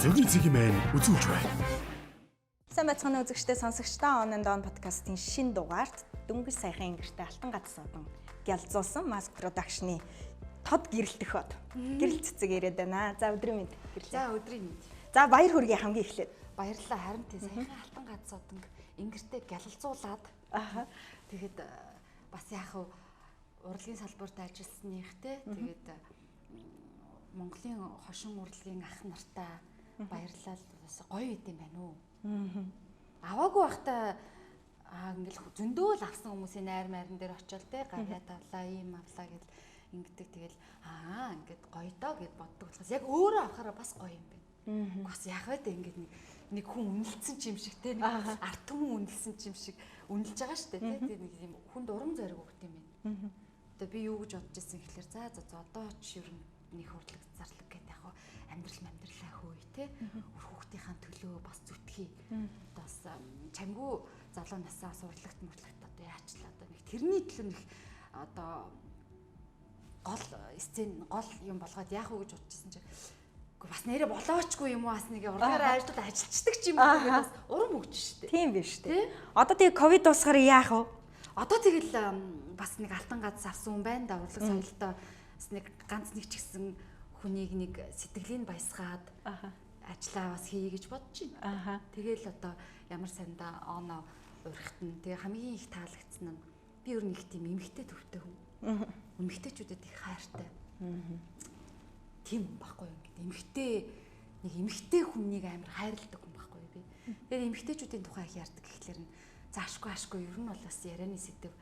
Зөгийн цэгийн маань үзүүлж байна. Сайн байцгаана үзэгчдээ, сонсогчдоо, On and On podcast-ийн шинэ дугаарт дөнгөж саяхан ингэртэй алтан гац содон гялзуулсан Mask Production-ы тод гэрэлтэх бод. Гэрэл цэцэг ирээд байна. За, өдрийн мэнд, гэрлээ. За, өдрийн мэнд. За, баяр хүргэе хамгийн эхлээд. Баярлалаа. Харин тий, саяхан алтан гац содонг ингэртэй гялалзуулаад. Тэгэхэд бас яах вэ? Урлагийн салбарт ажилласных те. Тэгээд Монголын хошин урлагийн ах нартаа баярлалаа. Бас гоё идэм байна уу? Аваагүй байхдаа ингээл зөндөө л авсан хүмүүсийн найр майран дээр очиод те, гавья тавлаа, ийм авлаа гэл ингэдэг. Тэгэл ингээд гоё доо гэд боддог болохоос яг өөрөө авахаараа бас гоё юм байна. Бас яах вэ те, ингээд нэг хүн үнэлсэн ч юм шиг те, нэг арт түмэн үнэлсэн ч юм шиг үнэлж байгаа штэ те. Тэгээ нэг юм хүнд урам зориг өгд юм байна. Одоо би юу гэж бодож ирсэн гэхэлэр за за за одоо ч ер нь нэг хурлаг зарлаг гэдэг яг амьдрал амьдралаа хөөе те. Үр хүүхдийнхаа төлөө бас зүтгэе. Одоо бас чамгүй залуу насаа сурлагт мурлагт одоо яачлаа, одоо нэг тэрний төлөө нэг одоо гол сцен гол юм болгоод яах вэ гэж бодчихсон чинь үгүй бас нэрэ болоочгүй юм уу, бас нэг урлагаараа ажил ажилчдаг ч юм уу гэдэг бас урам өгч штэ. Тийм биш үү? Одоо тэгээ ковид дуусахаар яах вэ? Одоо тэгэл бас нэг алтан гац авсан хүн байна да, урлаг соёлтой бас нэг ганц нэг ч гэсэн хүнийг нэг сэтгэлийг баясгаад ажлаа бас хийе гэж бодож байна. Тэгэл одоо ямар сандаа оноо урихт нь тэгээ хамгийн их таалагдсан нь би ер нь их тийм эмэгтэй төвтэй хүн. Эмэгтэйчүүдэд их хайртай. Тийм байхгүй юу, ингээд эмэгтэй нэг эмэгтэй хүнийг амар хайрладаг хүн байхгүй юу би. Тэгээд эмэгтэйчүүдийн тухай их ярьдаг гэхлээр нь заашгүй ашгүй ер нь бол бас ярианы сэдэв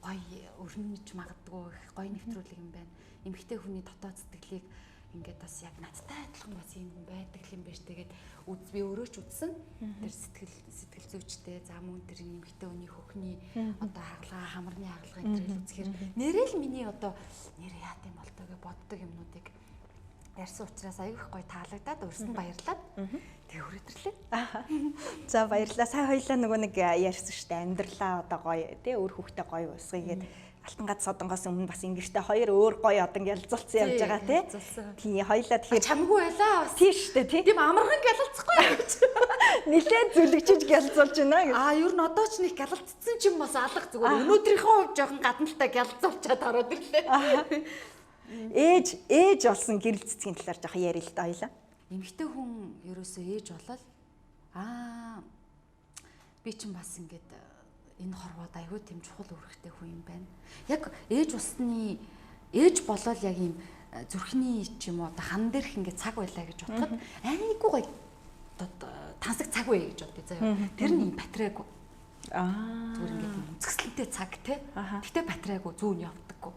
гоё өрнөж магадгүй их гоё нэвтрүүлэг юм байна. Эмэгтэй хүний дотоод сэтгэлийг ингээд бас яг надтай адилхан бас ийм хүн байдаг юм байна. Тэгээд би өөрөө ч үзсэн. Тэр сэтгэл зүйчтэй за мөн тэр эмэгтэй хүний хөхний одоо хагалгаа, хамарны хагалгаа энэ төр үзэхээр нэрэл миний одоо нэр яат юм бол тоо гэж боддог юмнуудыг ярьсан учраас аягүй их гоё таалагдаад өрсөн баярлаад тэгээ хүрээтэрлээ. За, баярлалаа. Сая хоёлаа нөгөө нэг ярьсан шүү дээ. Амьдралаа одоо гоё тий, өөр хүүхдээ гоё усгая гээд алтан гац содонгоос өмнө бас ингэртэй хоёр өөр гоё одон гялзуулсан явж байгаа тий. Тий, хоёлаа тэгэхээр чамгүй байлаа бас. Тий шүү дээ тий. Тийм амархан гялалцахгүй гэж. Нилээд зүлэгчиж гялзуулж байна гэж. Ер нь одоо ч нэг гялалцсан ч юм бас алга, зүгээр өнөөдрийнхөө хувьд жоохон гадналтай гялзуулчаад ороод ирлээ. Ээж болсон гэрэл цэцгийн талаар жоохон ярил л да хоёлаа. Эмэгтэй хүн ерөөсөө ээж болол би чинь бас ингээд энэ хорвоод айгүй тийм чухал үүрэгтэй хүн юм байна. Яг ээж болсны ээж болол яг ийм зүрхний ч юм уу одоо хан дээрх ингээд цаг байлаа гэж бодоход айгүй гоё одоо тансаг цаг үе гэж бодъё заяа. Тэр нь ийм батарейгүй. Зүгээр ингээд ийм үзэсгэлэнтэй цаг те. Гэтэ батарейгүй зүүн явдаггүй.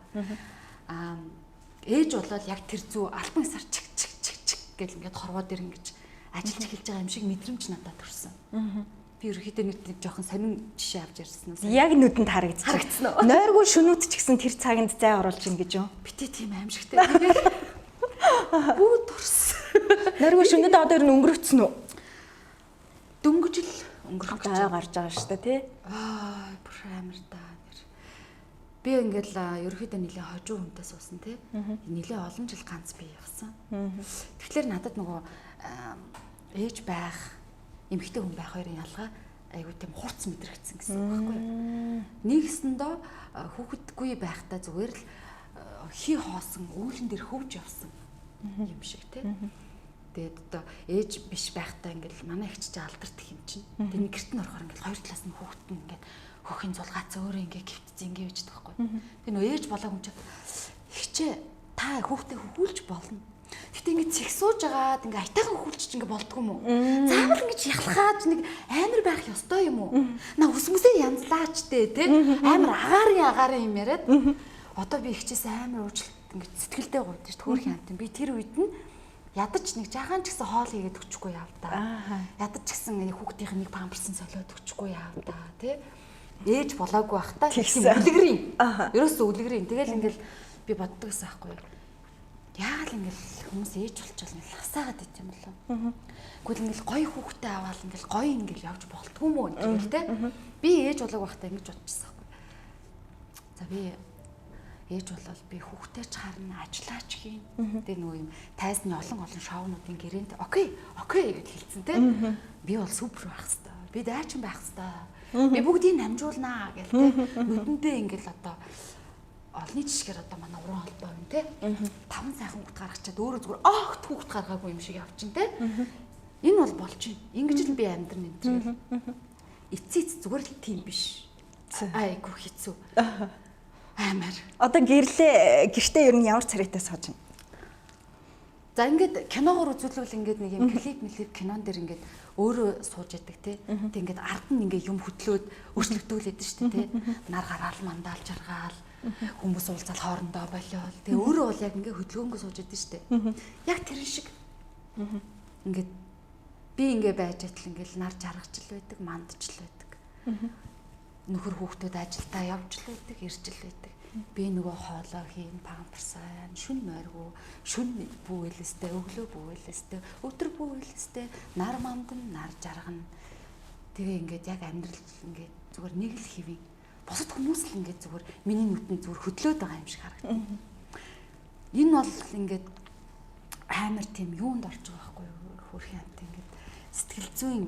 Ээж болол яг тэр зүү альбан сар чиг чиг чиг чиг гэл ингээд хорвоо дээр ингэж ажиллаж эхэлж байгаа юм шиг мэдрэмж надад төрсөн. Би ерөнхийдөө нэг тийм жоохон сонин жишээ авч ярьсан уу? Яг нүдэнд харагдчих. Харагдсан уу? Нойргүй шөнүүд ч гэсэн тэр цагт зай оруулж ин гэж юу? Битээ тийм аимшигтай. Бүү төрсөн. Нойргүй шөнүүд одоо ер нь өнгөрөөцсөн үү? Дөнгөж л өнгөрөх гэж ой гарч байгаа шүү дээ тий. Бүр амар да. Би ингээл ерөнхийдөө нэлээ хожуу хүнтэй суусан тий. Нэлээ олон жил ганц би явсан. Тэгэхээр надад нөгөө ээж байх, эмэгтэй хүн байх хоёрын ялгаа айгүй тийм хурц мэдрэгдсэн гэсэн үг байхгүй юу? Нэгсэндөө хүүхэдгүй байхдаа зүгээр л хий хоосон үүлэн дээр хөвж явсан юм шиг тий. Тэгээд одоо ээж биш байхдаа ингээл манай эгч чинь алдартах юм чинь. Тэгээд нэг гэрт нь орохоор ингээл хоёр талаас нь хүүхэд нь ингээд хөхин зулгаац өөрөө ингээ гівтцэн ингээ байждаг байхгүй. Тэр нөө ээж болоо хүн чинь хичээ та хүүхдээ хөхүүлж болно. Гэтэ ингээ цэг сууж агаад ингээ аятайхан хөхүүлчих ингээ болдгоо юм уу? Заавал ингээ ялхаад нэг амар байх ёстой юм уу? На өсмөсөө янзлаач тэ тий. Амар агаарын юм яриад. Одоо би ихчээс амар уучлалт ингээ сэтгэлдээ гуйд ш хөөрхөн амт. Би тэр үед нь ядаж нэг жаахан ч гэсэн хоол хийгээд өгчихгүй яав та. Ядаж ч гэсэн нэг хүүхдийнх нэг памперсын солиод өгчихгүй яав та тий. Ээж болоогүй бах та тийм үлгэрийн. Ерөөсөө үлгэрийн. Тэгэл ингээл би боддог гэсэн аахгүй юу. Яагаад ингээл хүмүүс ээж болчихвол ингээл ласаагаад ит юм болов. Тэгвэл ингээл гоё хүүхдээ аваад ингээл гоё ингээл явж болтгүй юм уу гэх те. Би ээж болоог байхдаа ингэж бодчихсон аахгүй. За би Ээж болол би хүүхдээ ч харна, ажиллаач хийн. Тэгээ нөгөө юм тайзны олон олон шоунуудын гэрээнд окей, окей гэж хэлсэн те. Би бол супер байх хэвээр. Би дайчин байх хэвээр. Би бүгдийг намжуулнаа гэл те. Нүдэндээ ингээл одоо олны жишгээр одоо манай уран холбоо юм те. 5 сайхан хүүхд гаргачаад өөрөө зүгээр огт хүүхд гаргаагүй юм шиг явчин те. Энэ бол болж байна. Ингэж л би амьдрна энэ төр. Эцээ зүгээр л тийм биш. Айгу хэцүү. Амар. Одоо гэрлээ гэртээ ер нь ямар царайтай сууж байна? За ингээд киногоор үзүүлвэл ингээд нэг юм клип мэлип кинон дээр ингээд өөрөө сууж яадаг те. Тэг ингээд ард нь ингээд юм хөтлөөд өөрчлөгдөөлээд шүү дээ те. Нар гараал мандаал жаргаал хүмүүс уулзаал хоорондоо болиол. Тэг өөрөө бол яг ингээд хөдөлгөөнгөө сууж яадаг шүү дээ. Яг тэр шиг. Ингээд би ингээд байж атал ингээд нар жаргаж л байдаг, мандч л байдаг. Нөхөр хүүхдүүд ажилдаа явж л байдаг, ирж л байдаг. Би нөгөө хоолоо хийн, памперсаа, шүн нойргүй, шүн бүүгэлэстэй, өглөө бүүгэлэстэй, өдөр бүүгэлэстэй, нар мамдан, нар жаргана. Тэгээ ингээд яг амьдрал ингээд зүгээр нэг л хэвийн. Бусад хүмүүс л ингээд зүгээр миний нүдэнд зүгээр хөдлөөд байгаа юм шиг харагдана. Энэ бол ингээд амар тийм юунд орж байгаа байхгүй юу? Хөрхийн амт ингээд сэтгэл зүйн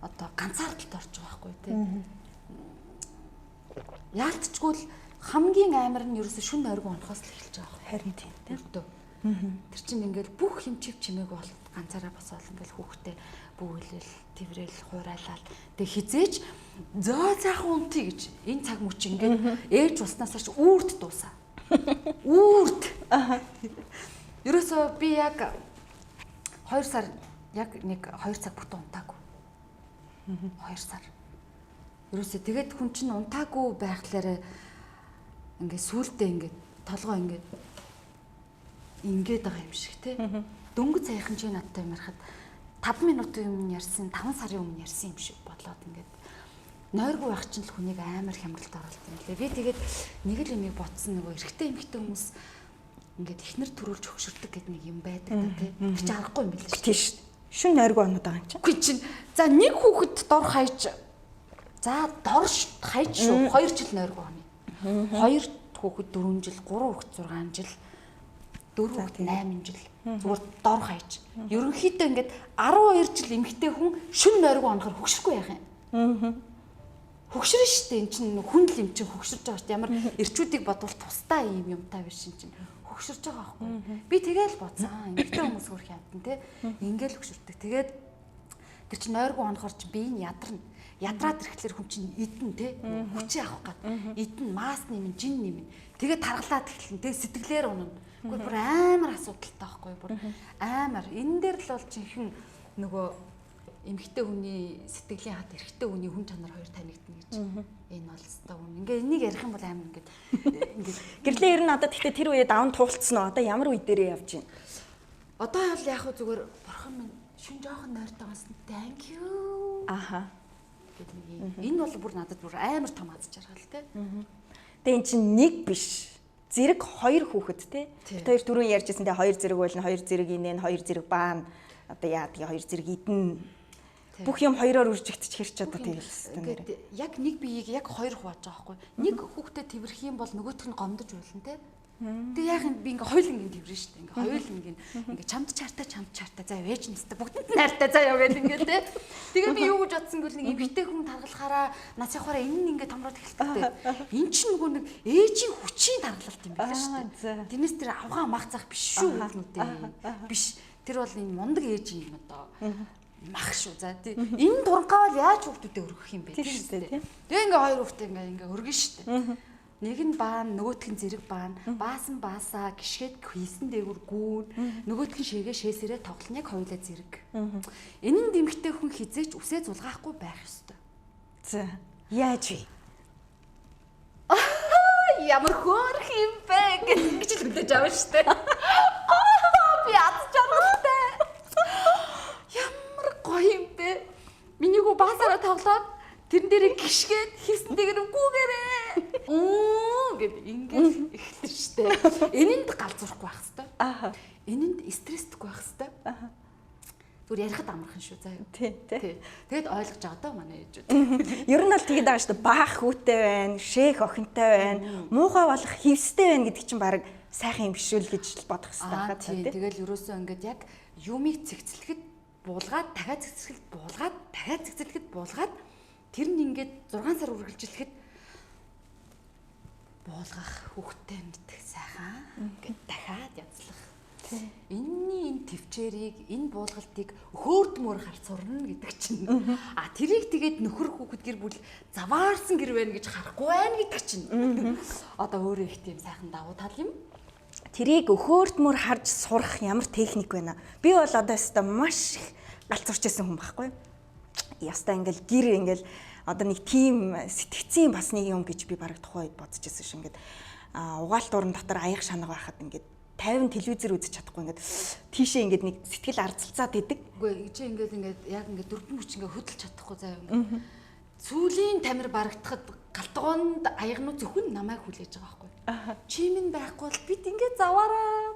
одоо ганцаардалд орж байгаа байхгүй юу те. Яалтчгүй л хамгийн амар нь ерөөсө шүн нойргүй унахаас л эхэлж байгаа байхгүй. Харин тийм тийм. Тэр чинь ингээл бүх юм чив чимээг бол ганцаараа босоол ингээл хүүхдээ бүүгэлэл, тэрэл, хуурайлал. Тэг хизээч зөө цаахан унтъя гэж энэ цаг мөч ингээд ээж болсноос хойш үүрт дуусаа. Үүрт. Ерөөсө би яг 2 сар яг нэг 2 цаг бүтэн унтаагүй. 2 сар. Ерөөсө тэгээд хүн чинь унтаагүй байхлаарэ ингээд сүултээ ингээд толгоо ингээд ингээд байгаа юм шиг те. Дөнгөж саяхан чи надтай ярихад 5 минутын өмнө ярьсан, 5 сарын өмнө ярьсан юм шиг бодлоод ингээд нойргүй байх чинь л хүнийг амар хямралд оруулт юм лээ. Би тэгээд нэг л юмыг бодсон, нөгөө эрэгтэй эмэгтэй хүмүүс ингээд эхнэр төрүүлж хөгшөрдөг гэдэг нэг юм байдаг та тий. Тэр чинь аргагүй юм билээ шүү. Тийм шүү. Шүн нойргүй онод байгаа юм чинь. Үгүй чинь. За нэг хүүхэд дор хаяж за дор хаяж шүү. 2 жил нойргүй оны. 2 хүүхэд 4 жил, 3 хүүхэд 6 жил, 4 хүүхэд 8 жил. Зүгээр дор хаяж. Ерөнхийдөө ингээд 12 жил эмэгтэй хүн шүн нойргүй онохоор хөгшөрөхгүй яах юм. Хөгшөрнө шүү дээ. Эн чинь хүн л юм чинь хөгшөрж байгаа шүү дээ. Ямар эрчүүдийг бодвол тусдаа ийм юмтай биш юм чинь. Хөгшөрж байгаа байхгүй. Би тэгээл бодсон. Эмэгтэй хүмүүс хөрх юмтан те. Ингээл хөгшөрдөг. Тэгээд тэр чинь нойргүй онохоор чинь би энэ ядарна. Ядраад ирэхлээр хүн чинь идэн те. Хүчээ авах гад. Идэн, мас нэмэн, жин нэмэн. Тэгээд таргалаад эхэлнэ те. Сэтгэлээр унана. Үгүй бүр амар асуудалтай байхгүй бүр амар. Энэ дээр л бол жинхэнэ нөгөө эмэгтэй хүний сэтгэлийн хат эрэгтэй хүний хүн чанар хоёр танигдана гэж. Энэ бол өстой үн. Ингээ энийг ярих юм бол амар ингээд ингээд гэрлээ ер нь одоо тэгтээ тэр үеэ даван туулцсан уу? Одоо ямар үе дээрээ явж байна? Одоо бол яг хөө зүгээр бурхан минь шүн жоохон нойртойгоос thank you. Аха. Гэдэг нэг юм. Энэ бол бүр надад бүр амар том аз жаргал те. Тэгээ эн чинь нэг биш. Зэрэг хоёр хүүхэд те. Бид хоёр түрүүн ярьжсэн те хоёр зэрэг болно, хоёр зэрэг инэн, хоёр зэрэг баана. Одоо яадгийг хоёр зэрэг идэн. Бүх юм хоёроор үржигдчих хэрч одоо тэгэл хэвээр. Ингээд яг нэг биеийг яг хоёр хувааж байгаа байхгүй. Нэг хүүхдэд тэрвэрх юм бол нөгөөх нь гомдож байлна те. Тэгээ яах юм би ингээ хоёулангийн тэрвэрнэ шүү дээ. Ингээ хоёулангийн ингээ чамд чартай чамд чартай заа ээж нэстэ бүгдэнд нь хайртай заа яа гэл ингээ те. Тэгээ би юу гэж бодсон гэвэл нэг эмэгтэй хүн таргалахаараа нас явахаараа энэ нь ингээ томроод эхэлдэг. Эн чинь нөгөө нэг ээжийн хүчийн таргалалт юм байна шүү дээ. Тэрнээс тэр авгаа мах зах биш шүү хүүхнүүдээ. Биш. Тэр бол энэ мундаг ээжийн юм одоо мах шүү. За тий. Энэ туранхай бол яаж хүүхдүүдэд өргөх юм бэ? Тийм шүү дээ. Тэгээ ингээ хоёр хүүхдээ ингээ ингээ өргөн шүү дээ. Нэг нь баан, нөгөөх нь зэрэг баан. Баасан баасаа гიშгээд хийсэн дээгүр гүүн. Нөгөөх нь шээгээ шээсэрээ тоглоно яг хоёулаа зэрэг. Энэ нь дэмхтэй хүн хизээч үсээ зулгаахгүй байх ёстой. За. Яаж вэ? Ямар хөөрх юм бэ гэж ингэж л хүлээж авна шүү дээ. Би аз жаргалтай. Ямар гоё юм бэ? Миний хүү баасаараа тоглоод тэрэн дээрээ гიშгээд хийсэн дээгэр гүүгээрээ. Гэд ингээд эхэлнэ штэ. Энэнд галзуурахгүй байх хэвээр. Аха. Энэнд стрессдэггүй байх хэвээр. Аха. Зүгээр ярихад амархан шүү заа юу. Тий, тий. Тэгэд ойлгож байгаа даа манай ээжүүд. Ер нь бол тэгэд байгаа шүү дээ. Баах хүүтэй байна, шээх охинтой байна, муухай болох хевстэй байна гэдэг чинь баг сайхан юм биш үү л гэж бодох хэрэгтэй байна. Тий. Тэгэл ерөөсөө ингээд яг юмыг цэгцлэхэд буулгаад, дахиад цэгцлэхэд буулгаад, дахиад цэгцлэхэд буулгаад тэр нь ингээд 6 сар үргэлжлэхэд буулгах хүүхдтэй мэдэх сайхан ингээд дахиад янзлах. Энийний энэ төвчээрийг, энэ буулгалтыг хөөрдмөр харц сурна гэдэг чинь. А тэрийг тэгээд нөхөр хүүхэд гэр бүл заваарсан гэр байна гэж харахгүй байна гэдэг чинь. Одоо өөрөө их тийм сайхан давуу тал юм. Тэрийг хөөрдмөр харж сурах ямар техник байна? Би бол одоо өстой маш их галзуурч исэн хүн байхгүй. Яста ингээл гэр ингээл одоо нэг тийм сэтгцийн бас нэг юм гэж би бараг тухайн үед бодож исэн ш. Ингээд угаалт уран дотор аяг шанаг байхад ингээд 50 телевизээр үзэж чадахгүй ингээд тийшээ ингээд нэг сэтгэл арзалцаад идэг. Үгүй чи ингээд ингээд яг ингээд дөрвөн хүч ингээд хөдөлж чадахгүй заяа ингээд. Сүүлийн тамир барагдахад галтгоонд аягнуу зөвхөн намайг хүлээж байгаа байхгүй. Чи минь байхгүй бол бид ингээд заваараа.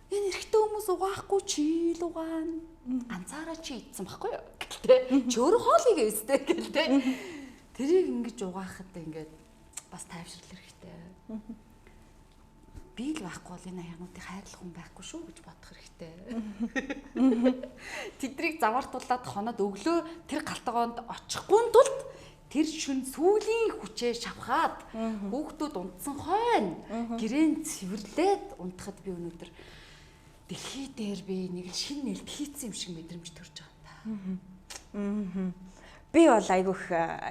Энэ эрэгтэй хүмүүс угаахгүй чи л угаана. Ганцаараа чи идсэн байхгүй юу гэлтэй. Чи өөрөө хоол хийгээ өстэй гэлтэй. Тэрийг ингэж угаахад ингээд бас тайвшрал хэрэгтэй. Би л байхгүй бол энэ аягнуудыг хайрлах хүн байхгүй шүү гэж бодох хэрэгтэй. Тэдрийг заваартуулаад хоноод өглөө тэр галтгоонд очихгүй тулд тэр шүн сүүлийн хүчээ шавхаад хүүхдүүд унтсан хойно гэрээн цэвэрлээд унтахад би өнөөдөр дэлхий дээр би нэг л шинэ нээлт хийцэн юм шиг мэдрэмж төрж байгаа юм та. Би бол айгүйх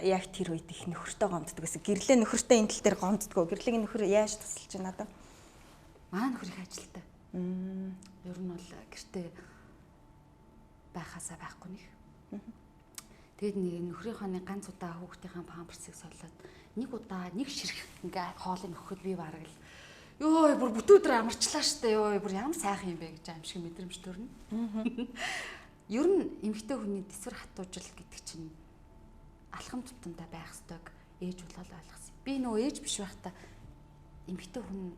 яг тэр үед их нөхөртөө гомддог гэсэн. Гэрлээ нөхөртөө энэ тал дээр гомддгоо. Гэрлэгийн нөхөр яаж тусалж байна одоо? Манай нөхөр их ажилтай. Ер нь бол гэртээ байхаасаа байхгүй нэг. Тэгээд нэг нөхрийнхөө нэг ганц удаа хүүхдийнхээ памперсыг солиод нэг удаа нэг ширх ингээ хоолыг өгөхөд би бараг л ёо бүр бүтэн өдөр амарчлаа штэ ёо бүр ямар сайхан юм бэ гэж аим шиг мэдрэмж төрнө. Ер нь эмэгтэй хүний тэсвэр хатуужил гэдэг чинь алхам тутамдаа байх ёстойг ээж болол ойлгосон. Би нөгөө ээж биш байхдаа эмэгтэй хүн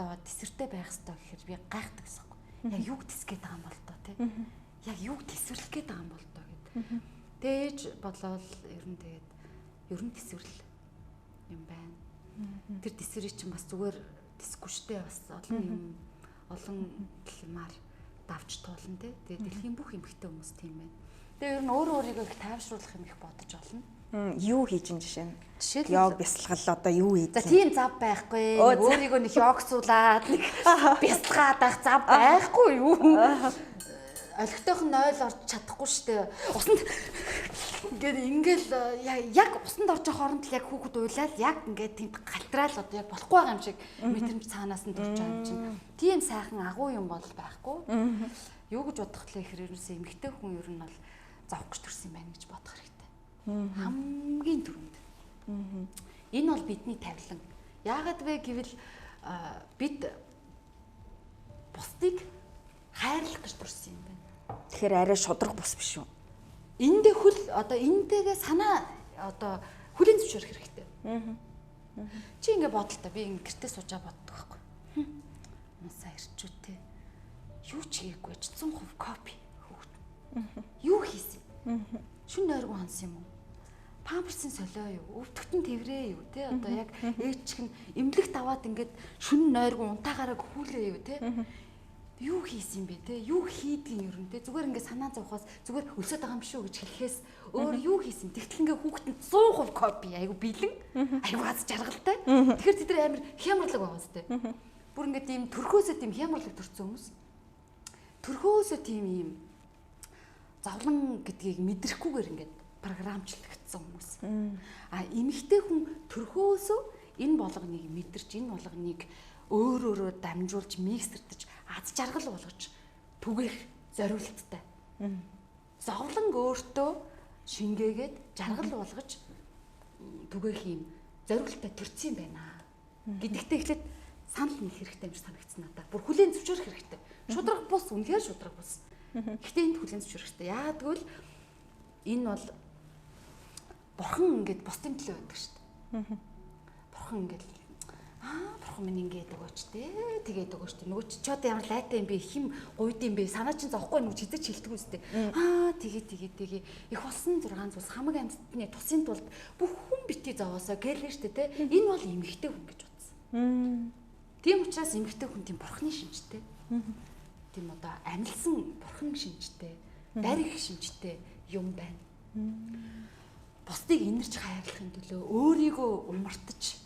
одоо тэсвэртэй байх ёстой гэхээр би гайхдаг гэсэн юм. Яг юуг тэсгээд байгаа юм бол доо тий. Яг юуг тэсвэрлэх гээд байгаа юм бол доо гэд. Тэгээ ээж болол ер нь тэгээд ер нь тэсвэрлэл юм байна. Тэр тэсвэрийг чинь бас зүгээр тэсэхгүй штэ бас олон юм олон юмар давж туулна тий. Тэгээд дэлхийн бүх эмэгтэй хүмүүс тийм байна. Тэгээ ер нь өөрөө өөрийгөө их тайвшруулах юм их бодож олно. Юу хийж ин жишээ нь? Йог бясалгал одоо юу хийх? За тийм зав байхгүй. Өөрийгөө нэг йогцуулаад нэг бясалгаад байх зав байхгүй юу? Олигтойх нь 0 орж чадахгүй штэ. Усанд ингээд ингээл яг усанд орж байгаа хооронд л яг хүүхэд уйлаад яг ингээд тийм галтраал одоо яг болохгүй байгаа юм шиг мэдрэмж цаанаас нь төрж байгаа юм чинь. Тийм сайхан агуу юм бол байхгүй. Юу гэж бодох лээ гэхээр ерөөсөө эмэгтэй хүн ер нь бол зовх гэж төрсөн юм байна гэж бодох хэрэгтэй. Хамгийн түрүүнд. Энэ бол бидний тавилан. Яагаад вэ гэвэл бид бусдыг хайрлах гэж төрсөн юм байна. Тэгэхээр арай шудраг бус биш үү? Эндээ хөл одоо энтэйгээ санаа одоо хүлийн зөвшөөрөх хэрэгтэй. Чи ингэ бодол та би ингэ гэртээ суужаа боддог байхгүй. Мусаа ирчүүтэй. Юу ч хийгээгүй ч 100% копи хүүхэд. Юу хийсэн? Шүн нойргүй хонсон юм уу? Памперсын солио юу? Өвдөгтөн тэврээ юу те? Одоо яг ээж чин эмнэлэгт аваад ингээд шүн нойргүй унтаагаараа гүхүүлээ юу те? Юу хийсэн юм бэ те? Юу хийдгийг ер нь те? Зүгээр ингээд санаа зовхоос зүгээр өлсөд байгаа юм шүү гэж хэлэхээс өөр юу хийсэн? Тэгтэл ингээд хүүхэд нь 100% копи айгу бэлэн, айгу аз жаргалтай. Тэгэхээр тэд нар амар хямралаг байгаа сте. Бүр ингээд ийм төрхөөсөө тийм хямралаг төрсөн хүмүүс. Төрхөөсөө тийм ийм зовлон гэдгийг мэдрэхгүйгээр ингээд програмчлагдсан хүмүүс. А эмэгтэй хүн төрхөөсөө энэ болгоныг мэдэрч, энэ болгоныг өөр өөрөөр дамжуулж, миксердэж, аз жаргал болгож түгээх зориулттай. Зовлон өөртөө шингээгээд жаргал болгож түгээх юм зориулттай төрсөн юм байна гэдэгтээ эхлээд санал нийлэх хэрэгтэй юм шиг санагдсан надад. Бүр хүлээн зөвшөөрөх хэрэгтэй. Шудраг бус, үнэхээр шудраг бус. Гэхдээ энд хүлээн зөвшөөрөх хэрэгтэй. Яагаад гэвэл энэ бол бурхан ингээд бусдын төлөө байдаг шүү дээ. Бурхан ингээд Аа бурхан минь ингээд өгөөч те. Тэгээд өгөөч те. Нөгөө чи одоо ямар лайтай юм бэ? Хим гуйд юм бэ? Санаа чинь зовхгүй нөгөө хизээч хилдэггүй үстэй. Аа тэгээ тэгээ тэгээ. Их болсон 6 зүс хамаг амьтны тусын тулд бүх хүн бити зовоосоо гэлээ штэ те. Энэ бол эмэгтэй хүн гэж бодсон. Тийм учраас эмэгтэй хүн тийм бурхны шинжтэй. Тийм одоо амилсан бурхан шинжтэй, дарих шинжтэй юм байна. Бусдыг инэрч хайрлахын төлөө өөрийгөө умартаж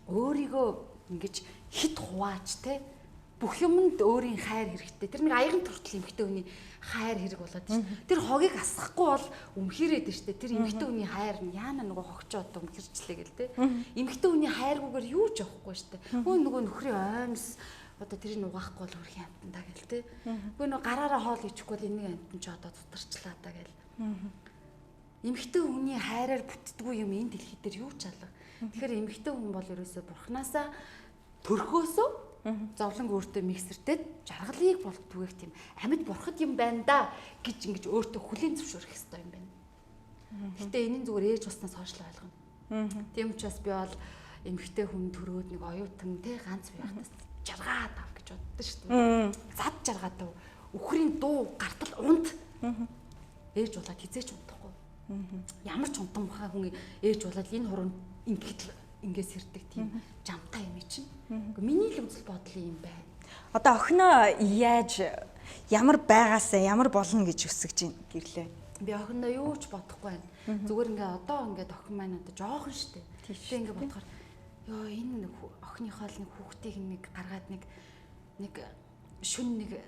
өөрийгөө ингэж хит хувааж те бүх юмд өөрийн хайр хэрэгтэй. Тэр нэг аяган төртөл эмэгтэй хүний хайр хэрэг болоод шүү. Тэр хогийг асахгүй бол өмхийрээд шүү. Тэр эмэгтэй хүний хайр нь яана нөгөө хогчоо одоо өмхирчлээ гэл те. Эмэгтэй хүний хайргүйгээр юу ч явахгүй шүү. Хөө нөгөө нөхрийн оймс одоо тэрийг угаахгүй бол хөрхийн амтан да гэл те. Үгүй нөгөө гараараа хоол ичихгүй бол энийг амтан ч одоо зутарчлаа да гэл. Эмэгтэй хүний хайраар бүтдэггүй юм энэ дэлхий дээр юу ч алга. Тэгэхээр эмэгтэй хүн бол ерөөсөө бурхнаасаа төрхөөсөө зовлон өөртөө миксертэй жаргалыг болт түгээх тийм амьд бурхад юм байна да гэж ингэж өөртөө хүлээн зөвшөөрөх ёстой юм байна. Гэтэ энэ нь зүгээр ээж болсноос хойш л ойлгоно. Тийм учраас би бол эмэгтэй хүн төрөөд нэг оюутан те ганц байхдаас жаргаад ав гэж боддоо шүү дээ. Зад жаргаад ав. Үхрийн дуу гартал унт. Ээж болоод хизээч унтахгүй. Ямар ч унтан мухаа хүн ээж болоод энэ хуруунд ингээд л ингээд сэрдэг тийм жамтай юм чинь. Миний л үзэл бодол юм байна. Одоо охиноо яаж ямар байгаасаа ямар болно гэж өсгөж байна гэрлээ. Би охиндоо юу ч бодохгүй байна. Зүгээр ингээ одоо ингээд охин маань одоо жоохон штэ. Тэгээ ингээ бодохоор ёо энэ охиныхоо л нэг хүүхдийг нэг гаргаад нэг шүн нэг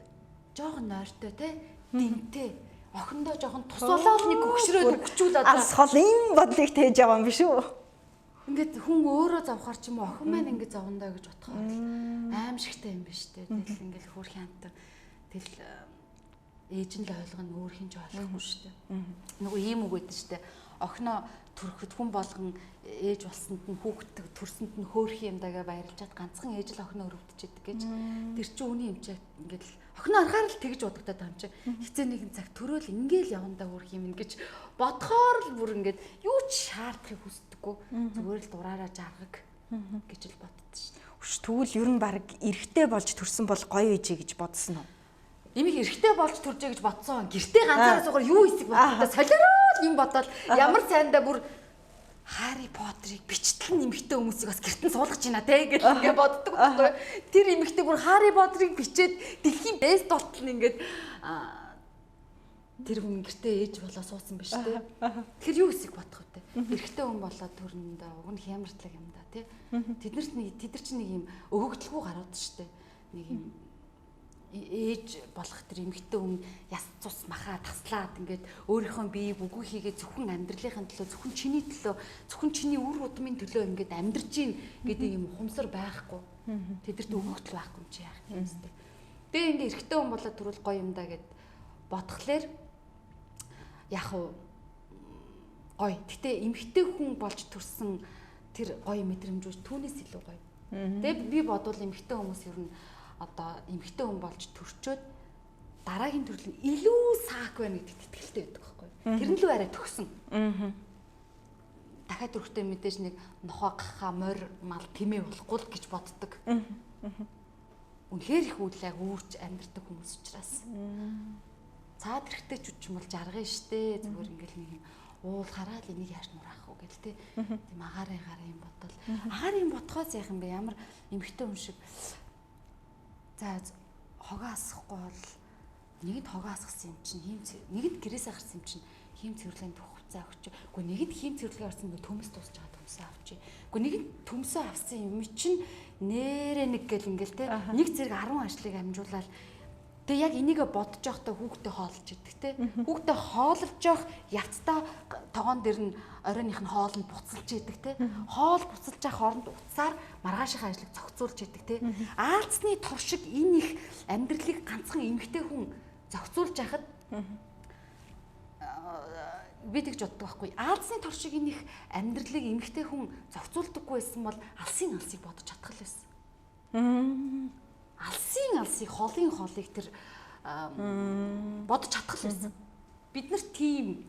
жоохон нойртой те дэмтэй охиндоо жоохон тус болоод нэг өгшрөөд өгчүүл одоо алс хол ийм бодлыг тээж яваа юм биш үү? Ингээд хүн өөрөө зовхоор ч юм уу охин маань ингээд зовндоо гэж бодохоор аимшигтай юм биш үү? Тэгэл ингээд хөөрхөн амтан тэгэл ээж нь л ойлгоно өөр хин ч ойлгохгүй шүү дээ. Нөгөө ийм үг өгдөн шүү дээ. Охиноо төрөхөд хүн болгон ээж болсонд нь хүүхэд төрсөнд нь хөөрхөн юм дагаа баярлжаад ганцхан ээж л охиноо өрөвдөж идэг гэж. Тэр чинь үний юм чи ингээд л охиноо аргаар л тэгж бодогдоод байгаа юм чи. Хизээ нэгэн цаг төрөөл ингээл явандаа хөөрх юм гэж бодохоор л бүр ингээд юу ч шаардахыг хүсдэггүй. Зүгээр л дураараа жаргаг гэж л боддоо шүү дээ. Үш тэгвэл ер нь баг эрэгтэй болж төрсөн бол гоё ээжээ гэж бодсон уу? Эмих эрэгтэй болж төржээ гэж бодсон. Гэртээ ганцаараа суугаар юу хийсэг боддоо солиороо юм бодоол ямар сайндаа бүр Харри Поттерыг бичтэл нэмэгтэй хүмүүсийг бас гэрт нь суулгаж байна те гэж ингээ боддог байхгүй. Тэр эмэгтэй бүр Харри Поттерыг бичээд дэлхийн бест болтол нь ингээд тэр хүн гэртээ ээж болоо суусан биш те. Тэгэхээр юу хэсэг бодох вэ? Эрэгтэй хүн болоод төрөндөө уг нь хямартлаг юм да те. Тэднэрт нэг тэд нар чинь нэг юм өгөгдлгүй гарууд штэ. Нэг юм ээж болох тэр эмэгтэй хүн яс цус махаа таслаад ингээд өөрийнхөө биеийг үгүй хийгээ зөвхөн амьдралынхаа төлөө зөвхөн чиний төлөө зөвхөн чиний үр удмын төлөө ингээд амьдарч гин гэдэг юм ухамсар байхгүй. Тэдэрт өгөгдөл байхгүй юм чи яах юм бэ? Тэгээ ингээд эрэгтэй хүн болоод төрөл гоё юм да гэд бодхолоор яг уу гоё. Гэтэ эмэгтэй хүн болж төрсөн тэр гоё мэдрэмжүүд түүнээс илүү гоё. Тэгээ би бодвол эмэгтэй хүмүүс ер нь одоо эмэгтэй хүн болж төрчөөд дараагийн төрөл нь илүү саак байна гэдэгт итгэлтэй байдаг байхгүй. Тэр нь л арай төгсөн. Дахиад төрөхтэй мэдээж нэг нохоо гахаа морь мал тэмээ болохгүй л гэж боддог. Үнэхээр их үйл үүрч амьдардаг хүмүүс учраас. Цаад хэрэгтэй ч юм бол жаргана штэ. Зүгээр ингээл нэг юм уул хараад энийг яаж нураах вэ гэл те. Тийм агаарын гарын юм бодвол агаарын бодхоос яах юм бэ? Ямар эмэгтэй хүн шиг за хогоо асахгүй бол нэгэнд хогоо асгасан юм чинь хийм нэгэнд гэрээсээ гарсан юм чинь хийм цэвэрлэгийн түүх хувцас авч. Үгүй нэгэнд хийм цэвэрлэгээ орсон нэг төмөс дуусч байгаа төмсөө авч. Үгүй нэгэнд төмсөө авсан юм чинь нэрэ нэг гэл ингээл те нэг зэрэг 10 ажлыг амжуулаад тэгээ яг энийгээ бодож явахдаа хүүхдээ хоолж идэг те. Хүүхдээ хооллож явах явцдаа тогоон дээр нь оройных нь хоол нь буцалж идэг те. Хоол буцалж явах хооронд утсаар маргаашийнхаа ажлыг зохицуулж идэг те. Аалцны туршиг энэ их амьдралыг ганцхан эмэгтэй хүн зохицуулж яхад би тэгж боддог байхгүй. Аалцны туршиг энэ их амьдралыг эмэгтэй хүн зохицуулдаггүй байсан бол алсын алсыг бодож чадах л байсан. Алсын алсыг холын холыг тэр бодож чадах л байсан. Бид нар тийм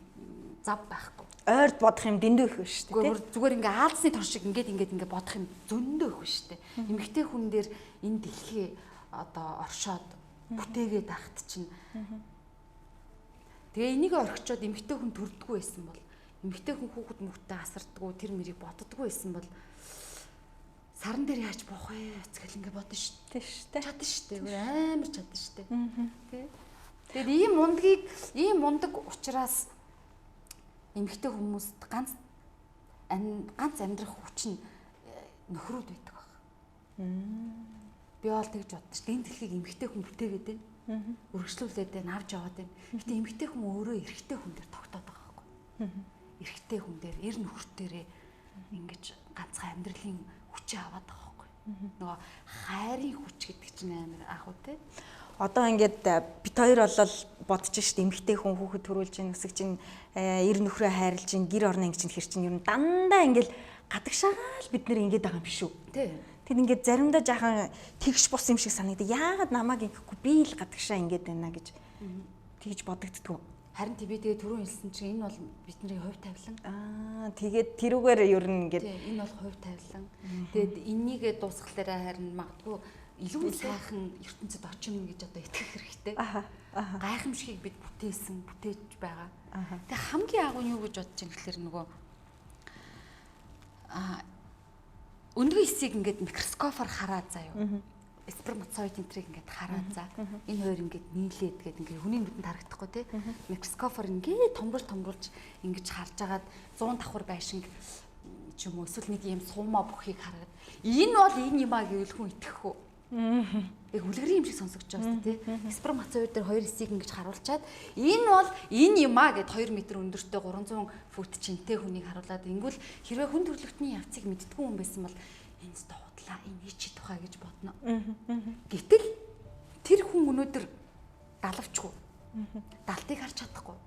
зав байхгүй. Ойрд бодох юм дэндүү их биш шүү дээ. Зүгээр ингээ аалзны тор шиг ингээд ингээд ингээ бодох юм зөндөө их биш шүү дээ. Эмэгтэй хүн дээр энэ дэлхий одоо оршоод бүтээгээд ахт чинь. Тэгээ энийг орхичоод эмэгтэй хүн төрдгөө байсан бол эмэгтэй хүн хүүхэд мөхтэй асардггүй тэр мэрийг боддгоо байсан бол саран дээр яаж буух вэ гэл ингээ бодно шүү дээ. Тийм шүү дээ. Чадна шүү дээ. Амар чадна шүү дээ. Тэ. Тэгээд ийм мундгийг ийм мундаг учраас эмэгтэй хүмүүст ганц амьдрах хүч нь нөхрүүд байдаг баг. Би бол тэгж боддоо шүү дээ. Энэ дэлхийг эмэгтэй хүн бүтээгээд байна. Үргэлжлүүлээд байна, авч яваад байна. Гэтэ эмэгтэй хүн өөрөө эрэгтэй хүн дээр тогтоод байгаа байхгүй. Эрэгтэй хүн дээр, эр нөхөр дээрээ ингэж ганцхан амьдралын хүчээ аваад байгаа байхгүй. Нөгөө хайрын хүч гэдэг чинь амар ах уу те. Одоо ингээд бит хоёр болол бодож шít эмэгтэй хүн хүүхэд төрүүлж ин өсөж ин эр нөхрөө хайрлж ин гэр орно ингэж хэр чинь ер нь дандаа ингээд гадагшаагаал бид нэр ингээд байгаа юм биш үү? Тий. Тэгэд ингээд заримдаа жаахан тэгш бус юм шиг санагдав. Яагаад намайг ингэхгүй би л гадагшаа ингээд байна гэж тэгж бодогддгоо. Харин тий би тэгээ түрүүн хэлсэн чинь энэ бол бидний хувь тавилан. Аа тэгээд тэрүүгээр ер нь ингээд энэ бол хувь тавилан. Тэгээд энийгээ дуусгахлаараа харин магадгүй илүү сайхан ертөнцид очино гэж одоо итгэх хэрэгтэй. Гайхамшигыг бид бүтээсэн, бүтээж байгаа. Тэгээ хамгийн агуу нь юу гэж бодож байгаа гэхэлэр нөгөө өндгөн эсийг ингээд микроскопоор хараад заяа. Сперматозоид энтрийг ингээд хараад за. Энэ хоёр ингээд нийлээд гээд ингээд хүний нүдэнд харагдахгүй те. Микроскопоор ингээд томруулж ингэж харж агаад 100 давхар байшинг ч юм уу эсвэл нэг ийм суумаа бүхийг хараад энэ бол энэ юм а гэвэл хүн итгэх үү? Яг үлгэрийн юм шиг сонсогдож байгаа шүү дээ те. Сперматозоид дээр хоёр эсийг ингэж харуулчаад энэ бол энэ юм а гэд 2 м өндөртэй 300 фут чинтэй хүнийг харуулад ингүүл хэрвээ хүн төрөлхтний явцыг мэддэггүй хүн байсан бол энэ ч худлаа энэ чи тухай гэж бодно. Гэтэл тэр хүн өнөөдөр далавчгүй. Далтыг харж чадахгүй.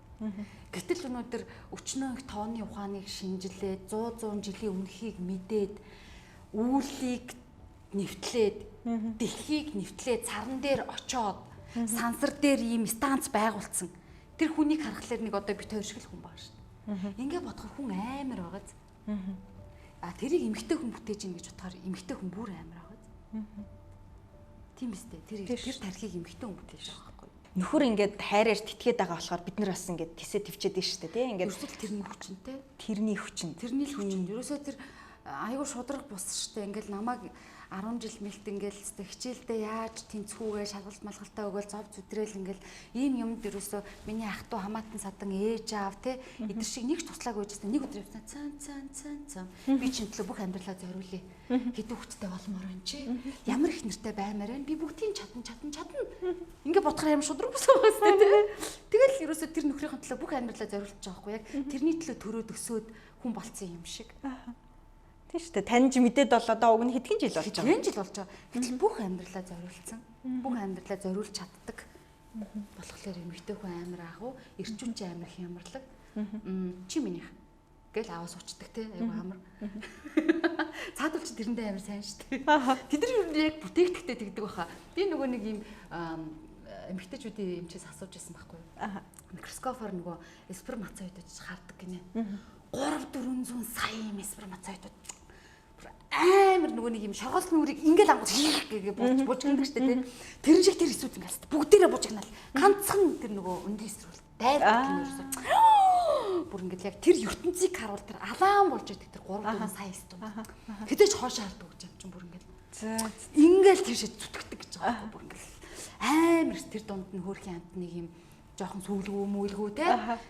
Гэтэл өнөөдөр өчнөө их тооны ухааныг шинжилээд 100 жилийн өмнөхийг мэдээд үүлийг нэвтлээд дэлхийг нэвтлээд саран дээр очоод сансар дээр ийм станц байгуулсан. Тэр хүнийг харахлаар нэг одоо бит хоёр шиг л хүн байгаа шүү дээ. Ингээ бодохоор хүн амар байгааз. А тэрийг эмэгтэй хүн бүтээж ийн гэж бодохоор эмэгтэй хүн бүр амар байгааз. Тийм биз дээ. Тэр тархийг эмэгтэй хүн бүтээж байгаа байхгүй. Нөхөр ингээд хайраар тэтгээд байгаа болохоор бид нар бас ингээд тэсээ төвчээд нь шүү дээ, тий? Ингээд ерөөсөө тэрний хүчнтэй. Тэрний хүчин. Тэрний л хүчин. Ерөөсөө тэр айгүй шудраг бус шүү дээ. Ингээл намайг 10 жил мэлт ингээл хэвээ хичээлдээ яаж тэнцвүүгээ шалгалт малгалтаа өгөөл зов зүтрээл ингээл ийм юмд ерөөсөө миний ах トゥ хамаатан садан ээж аав те эдэр шиг нэг ч туслаагүй байжсэн. Нэг өдөр явсан цан цан цан цан би чинь төлөө бүх амьдралаа зориулъя. Хэдэн хүүхэдтэй болмоор байна чи? Ямар их нэртэй баймаар байна? Би бүгдийг чадна. Ингээ бодохоор амар шудраг бус байгаа сте те. Тэгэл ерөөсөө тэр нөхрийнхэн төлөө бүх амьдралаа зориулж байгаа байхгүй яг тэрний төлөө төрөөд өсөөд хүн болцсон юм шиг. Тийм шүү дээ. Таньж мэдээд бол одоо уг нь хэдхэн жил болж байгаа. Хэдхэн жил болж байгаа. Гэтэл бүх амьдралаа зориулсан. Бүх амьдралаа зориулж чаддаг. Болохоор эмэгтэй хүн амар агуу, эрчүүч амар хямарлаг. Чи минийх гэл аваа суучдаг те айгу амар. Цаадуул чи тэрэндээ амар сайн шүү дээ. Тэд нар яг бүтээгдэхтэй тэгдэг баха. Би нөгөө нэг юм эмэгтэйчүүдийн эмчээс асууж байсан байхгүй юу? Микроскопоор нөгөө сперматозоид очиж хардаг гинэ. 3-400 сая юм сперматозоидууд амар нөгөө нэг юм шоргоол нүрийг ингээл ангууд хийх гээ бужигнадаг штэ тий. Тэрэн шиг тэр эсүүд ингээл бүгдээрээ бужигнал. Ганцхан тэр нөгөө өндийн эсрүүл дайрдаг юм ерөөсөө. Бүр ингээл яг тэр ертөнцийг харуул тэр алаан болж идэг тэр 3-4 сая эс дунд. Хэдэж хоош хардаг гэж юм чинь бүр ингээл. Ингээл тийшээ зүтгэдэг гэж байгаа байхгүй бүр ингээл амар тэр дунд нь хөөрхийн амт нэг юм жоохон сүлгүү мүйлгүү те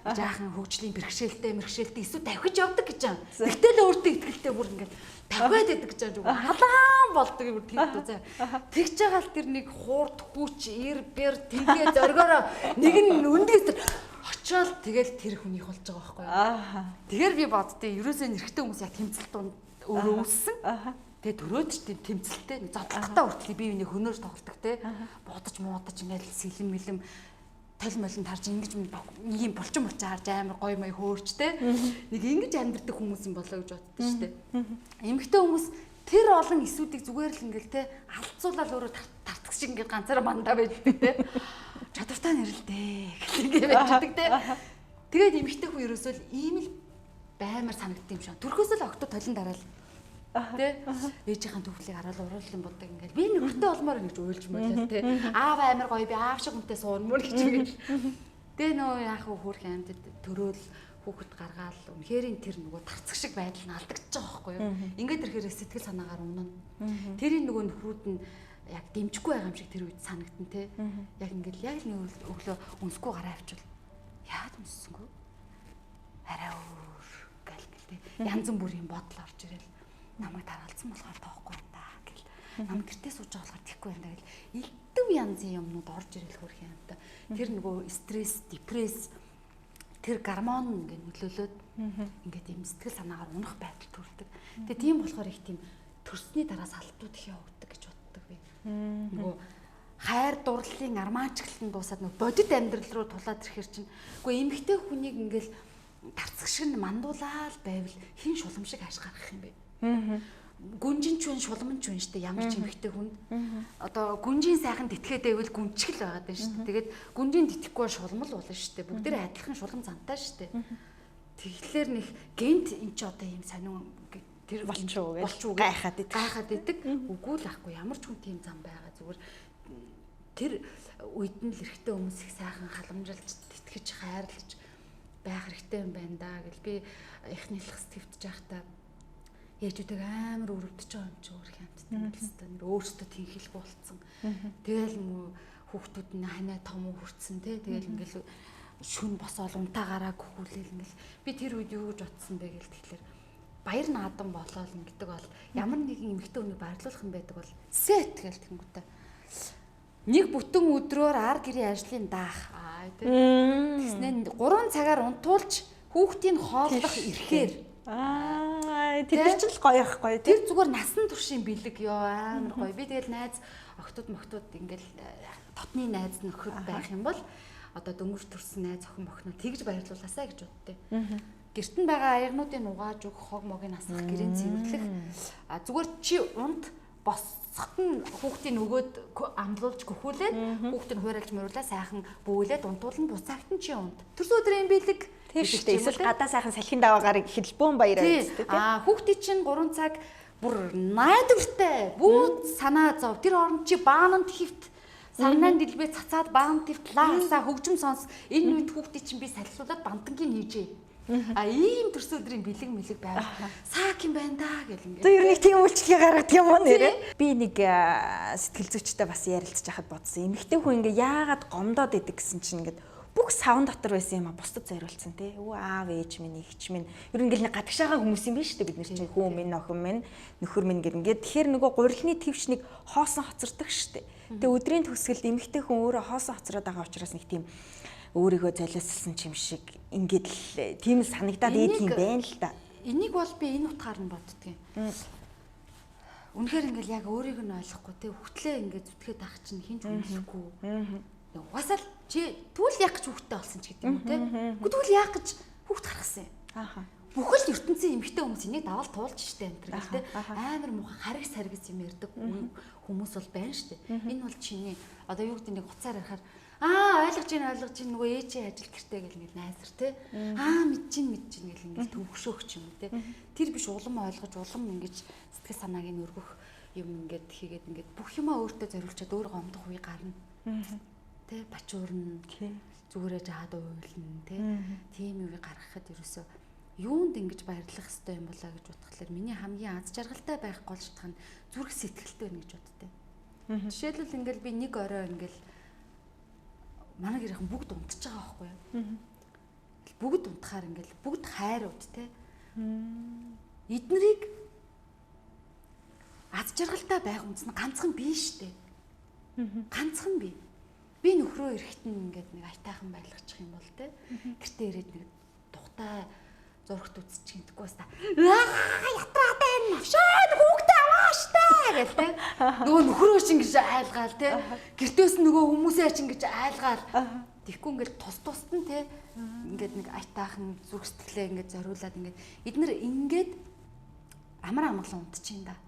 жаахан хөгжлийн бэрхшээлтэй эсвэл давхиж явдаг гэж юм. Тэгтэл өөртөө ихтэй бүр ингээд давхиад байдаг гэж юм. Халаан болдог юм тэр дүү. Тэгж байгаа л тэр нэг хуурд хүч ир бэр тэнхээ зоргоороо нэг нь өндгөөс тэр очиод тэгэл тэр хүнийх болж байгаа байхгүй юу. Тэгэхээр би боддیں۔ Ерөөсөө нэрхтээ хүмүүс яг тэмцэлт дунд өөрөө үүссэн. Тэгээ төрөөд ч тийм тэмцэлтэй зодлоготой хүртэл бие биений хөнөөр тоглолдог те. Бодож муудаж ингээл сэлэм мэлэм тол молонд харж ингэж нэг юм булчин харж амар гоё мой хөөрч те. Нэг ингэж амьдрдаг хүмүүс юм болоо гэж боддоо шүү дээ. Эмэгтэй хүмүүс тэр олон эсүүдийг зүгээр л ингээл те алдцуулаад өөрөө тартаг шиг ингээд ганцаараа мандаа байдаг те. Чадвартай нэрлээ гэх ингэ байждаг те. Тэгээд эмэгтэй хүн ерөөсөө л ийм л баймар санагдсан юм шиг. Төрхөөс л октод толон дараал. Тэ? Ээжийнхэн төвлийг хараад уруулын будаг ингээл би нөхөртэй олмоор ингэж уйлж мөйлээ тэ. Аав амар гоё би аав шиг хүнтэй суун мөр гэж ингээл. Тэ нөө яах вэ хөөх амьтад төрөөл хүүхэд гаргаал үнэхээр тэр нөгөө тарцаг шиг байдал нь алдагдчих байгаа байхгүй юу. Ингээд ирэхээр сэтгэл санаагаар унана. Тэрийн нөгөө нөхрүүд нь яг дэмжихгүй байгаа юм шиг тэр үед санагдана те. Яг ингээл яг л нэг өглөө үнсгүй гараа авчвал яагаад үнссэнгүй? Арай өөр гэл гэл те. Янз бүрийн бодол орж ирэл намайг таргалцсан болохоор тоохгүй юм да гэл. Намайг гэртээ сууж байгаа болохоор тэхгүй юм да гэл. Элдв янзын юмнууд орж ирэл хөрх юм та. Тэр нөгөө стресс, депресс тэр гормон ингээд нөлөөлөөд ингээд юм сэтгэл санаагаар унах байдал төрдөг. Тэгээ тийм болохоор их тийм төрсний дараа салтууд их явагддаг гэж боддог би. Нөгөө хайр дурлалын армаачглал нь дуусаад нөгөө бодит амьдрал руу тулаад ирэхэр чинь үгүй эмэгтэй хүнийг ингээл тарцах шиг нь мандуулаад байвал хин шулам шиг хааш гаргах юм бэ? Гүнжин ч үн шулам ч үн штэ ямар ч эмэгтэй хүнд. Одоо гүнжийн сайхан тэтгээд байвал гүнчгэл байгаад байна штэ. Тэгээд гүнжийн тэтгэхгүй шулам л болно штэ. Бүгдээрээ адилхан шулам зантай штэ. Тэгэхээр нэх гэнт эн чи одоо ийм сонин тэр болчихоо гэж гайхаад идэг. Гайхаад идэг. Үгүй л ахгүй ямар ч хүн тийм зам байгаа. Зүгээр тэр үед нь л эрэгтэй хүмүүс их сайхан халамжилж тэтгэж хайрлаж байх хэрэгтэй юм байна да гэл би их нэлэх сэтгэвдэж байхдаа ээжүүдийг амар өрөвдөж байгаа юм чи өөр хямдтай юм л хэвээр нэр өөртөө тэнхэлгүй болцсон. Тэгэл мө хүүхдүүд нь ханаа том хүртсэн те. Тэгэл ингээл шүн босоол унтаа гараа гүхүүлээл ингээл би тэр үед юу гэж бодсон бэ гэл тэгэхээр баяр наадам болоол ингэдэг бол ямар нэгэн эмэгтэй хүнийг баярлуулах юм байдаг бол сет гэл тэнгүүтээ. Нэг бүтэн өдрөөр ар гэрийн ажлын даах аа тий. Тэгснэ 3 цагаар унтуулж хүүхдийг хооллох ирэхээр аа тэр чинь л гоё байхгүй тэр зүгээр насан туршийн бэлэг ёо амар гоё. Би тэгэл найз охтууд мохтууд ингээл дотны найз нөхөр байх юм бол одоо дөнгөж төрсэн найз охин мохноо тэгж баярлуулаасаа гэж боддیں۔ Гэрт нь байгаа аягнуудыг угааж өгөх, хог могийг асгах, гэрийн цэвэрлэх. А зүгээр чи унт босоход нь хүүхдийн нөгөөд амлуулж гөхүүлээд хүүхдийг хуурайлж муурлаа сайхан бөөлээд унтуулна буцаагт нь чи унт. Төрсөн өдрийн бэлэг тэр шүү дээ. Эсвэл гадаа сайхан салхин даваагаар хэлбүүн баяраа гэдэг тийм. Аа хүүхдийн чинь 3 цаг бүр найдвартай бүүд санаа зов. Тэр хооронд чи баананд хөвт сарнайн дэлбээ цацаад баананд хөвт лаасаа хөгжим сонс. Энэ үед хүүхдийн чинь би салхилуулаад бантангийн хийжээ. А ийм төрсөн өдрийн бэлэг мэлэг байв. Саак юм байна да гэл ингээд. Тэр нэг тийм үйлчлэгээ гаргадаг юм уу нэрээ? Би нэг сэтгэл зүйчтэй бас ярилцж байхад бодсон. Эмэгтэй хүн ингээ яагаад гомдоод идэг гэсэн чинь ингээд бүх савн дотор байсан юм а бусдад зориулсан тий. Өө аав ээж минь эгч минь. Ер нь ингээл нэг гадагшаага хүмүүс юм биш үү бид нар чинь хүү минь охин минь нөхөр минь гэр ингээд тэгэхээр нөгөө гурилны твшнийг хоосон хоцордог штэ. Тэгээ өдрийн төгсгөлд эмэгтэй хүн өөрөө хоосон хоцроод байгаа учраас нэг тийм өөрийгөө золиослсон юм шиг ингээд л тийм л санагдаад идэх юм байна л да. Энийг бол би энэ утгаар нь боддгийн. Үнэхээр ингээл яг өөрийг нь ойлгохгүй те хөтлөө ингээд зүтгээд ах чинь хинч үнэлэхгүй. Угаасаа л чи тэгвэл яах гэж хүүхдтэй болсон ч гэдэг юм уу те. Үгүй тэгвэл яах гэж хүүхд гаргасан юм. Ааха. Бүхэл ертөнцийн эмэгтэй хүмүүс энийг давал туулж штэ энэ төр гэл те. Амар муухай харгас харгас юм ярьдаг хүмүүс бол байна штэ. Энэ бол чиний одоо юу гэдэг нэг уцаар ярихаар аа ойлгож гин ойлгож гин нөгөө ээжийн ажил гэртээ гэл ингээл найзар те. Аа мэдчин мэдчин гэл ингээл төвөгшөөх ч юм уу те. Тэр биш улам ойлгож улам ингэж сэтгэл санааг нь өргөх юм ингээд хийгээд ингээд бүх юмаа өөртөө зориулчаад өөрөө гомдох үе гарна. Тэ бачуурна. Зүгээрээ жаад уйлна те. Тийм үе гаргахад ерөөсөө юунд ингэж баярлах ёстой юм болоо гэж бодохлоор миний хамгийн аз жаргалтай байх гол шалтгаан зүрх сэтгэлтэй байна гэж боддтой. Жишээлбэл ингээл би нэг орой ингээл манай гэрийнхэн бүгд унтж байгаа байхгүй юу? Бүгд унтахаар ингээл бүгд хайрууд те. Эднэрийг аз жаргалтай байх үндэс нь ганцхан би штэ. Ганцхан би. Би нөхрөө эрэхт нь ингээд нэг аятайхан байлгачих юм бол те. Гэртээ ирээд нэг тухтай зурагт үзчих гинтэхгүй бас та. Аа ятраад байна. Навшаад хүүхдээ аваа штэ гэл те. Нөгөө нөхрөө ч ингэж айлгаал те. Гэртээс нөгөө хүмүүсээ ч ингэж айлгаал. Тэгэхгүй ингээд тус тусд нь те. Ингээд нэг аятайхан зүрх сэтгэлээ ингээд зориулаад ингээд эднэр ингээд амар амгалан унтчих юм да.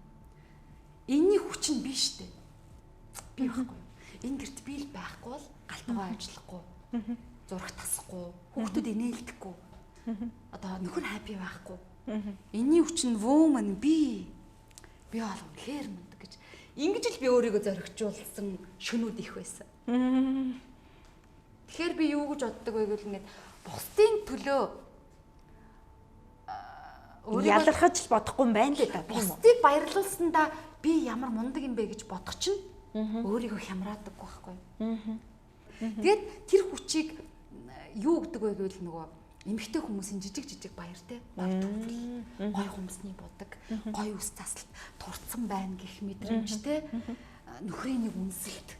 Энийний хүч нь би штэ. Би байхгүй. Энэ гэрт би л байхгүй бол галтгоо ажиллахгүй. Зураг тасахгүй, хүүхдүүд инээлдэхгүй. Одоо нөхөр happy байхгүй. Энийн хүч нь woman би бол үнэхээр мундаг гэж ингэж л би өөрийгөө зоригжуулсан шөнүүд их байсан. Тэгэхээр би юу гэж боддог вэ гэвэл ингээд бусдын төлөө өөрийгөө ялархаж л бодохгүй юм байна л да. Бусдыг баярлуулсандаа би ямар мундаг юм бэ гэж бодох чинь өөрийгөө хямраадаг байхгүй. Тэгээд тэр хүчийг юу гэдэг вэ гэвэл нөгөө эмэгтэй хүмүүсийн жижиг жижиг баяр те, гоё төвлөл, гоё хумсны будаг, гоё үс заслалт, турцсан байна гэх мэдрэмж те, нөхрийн нэг үнсэлт.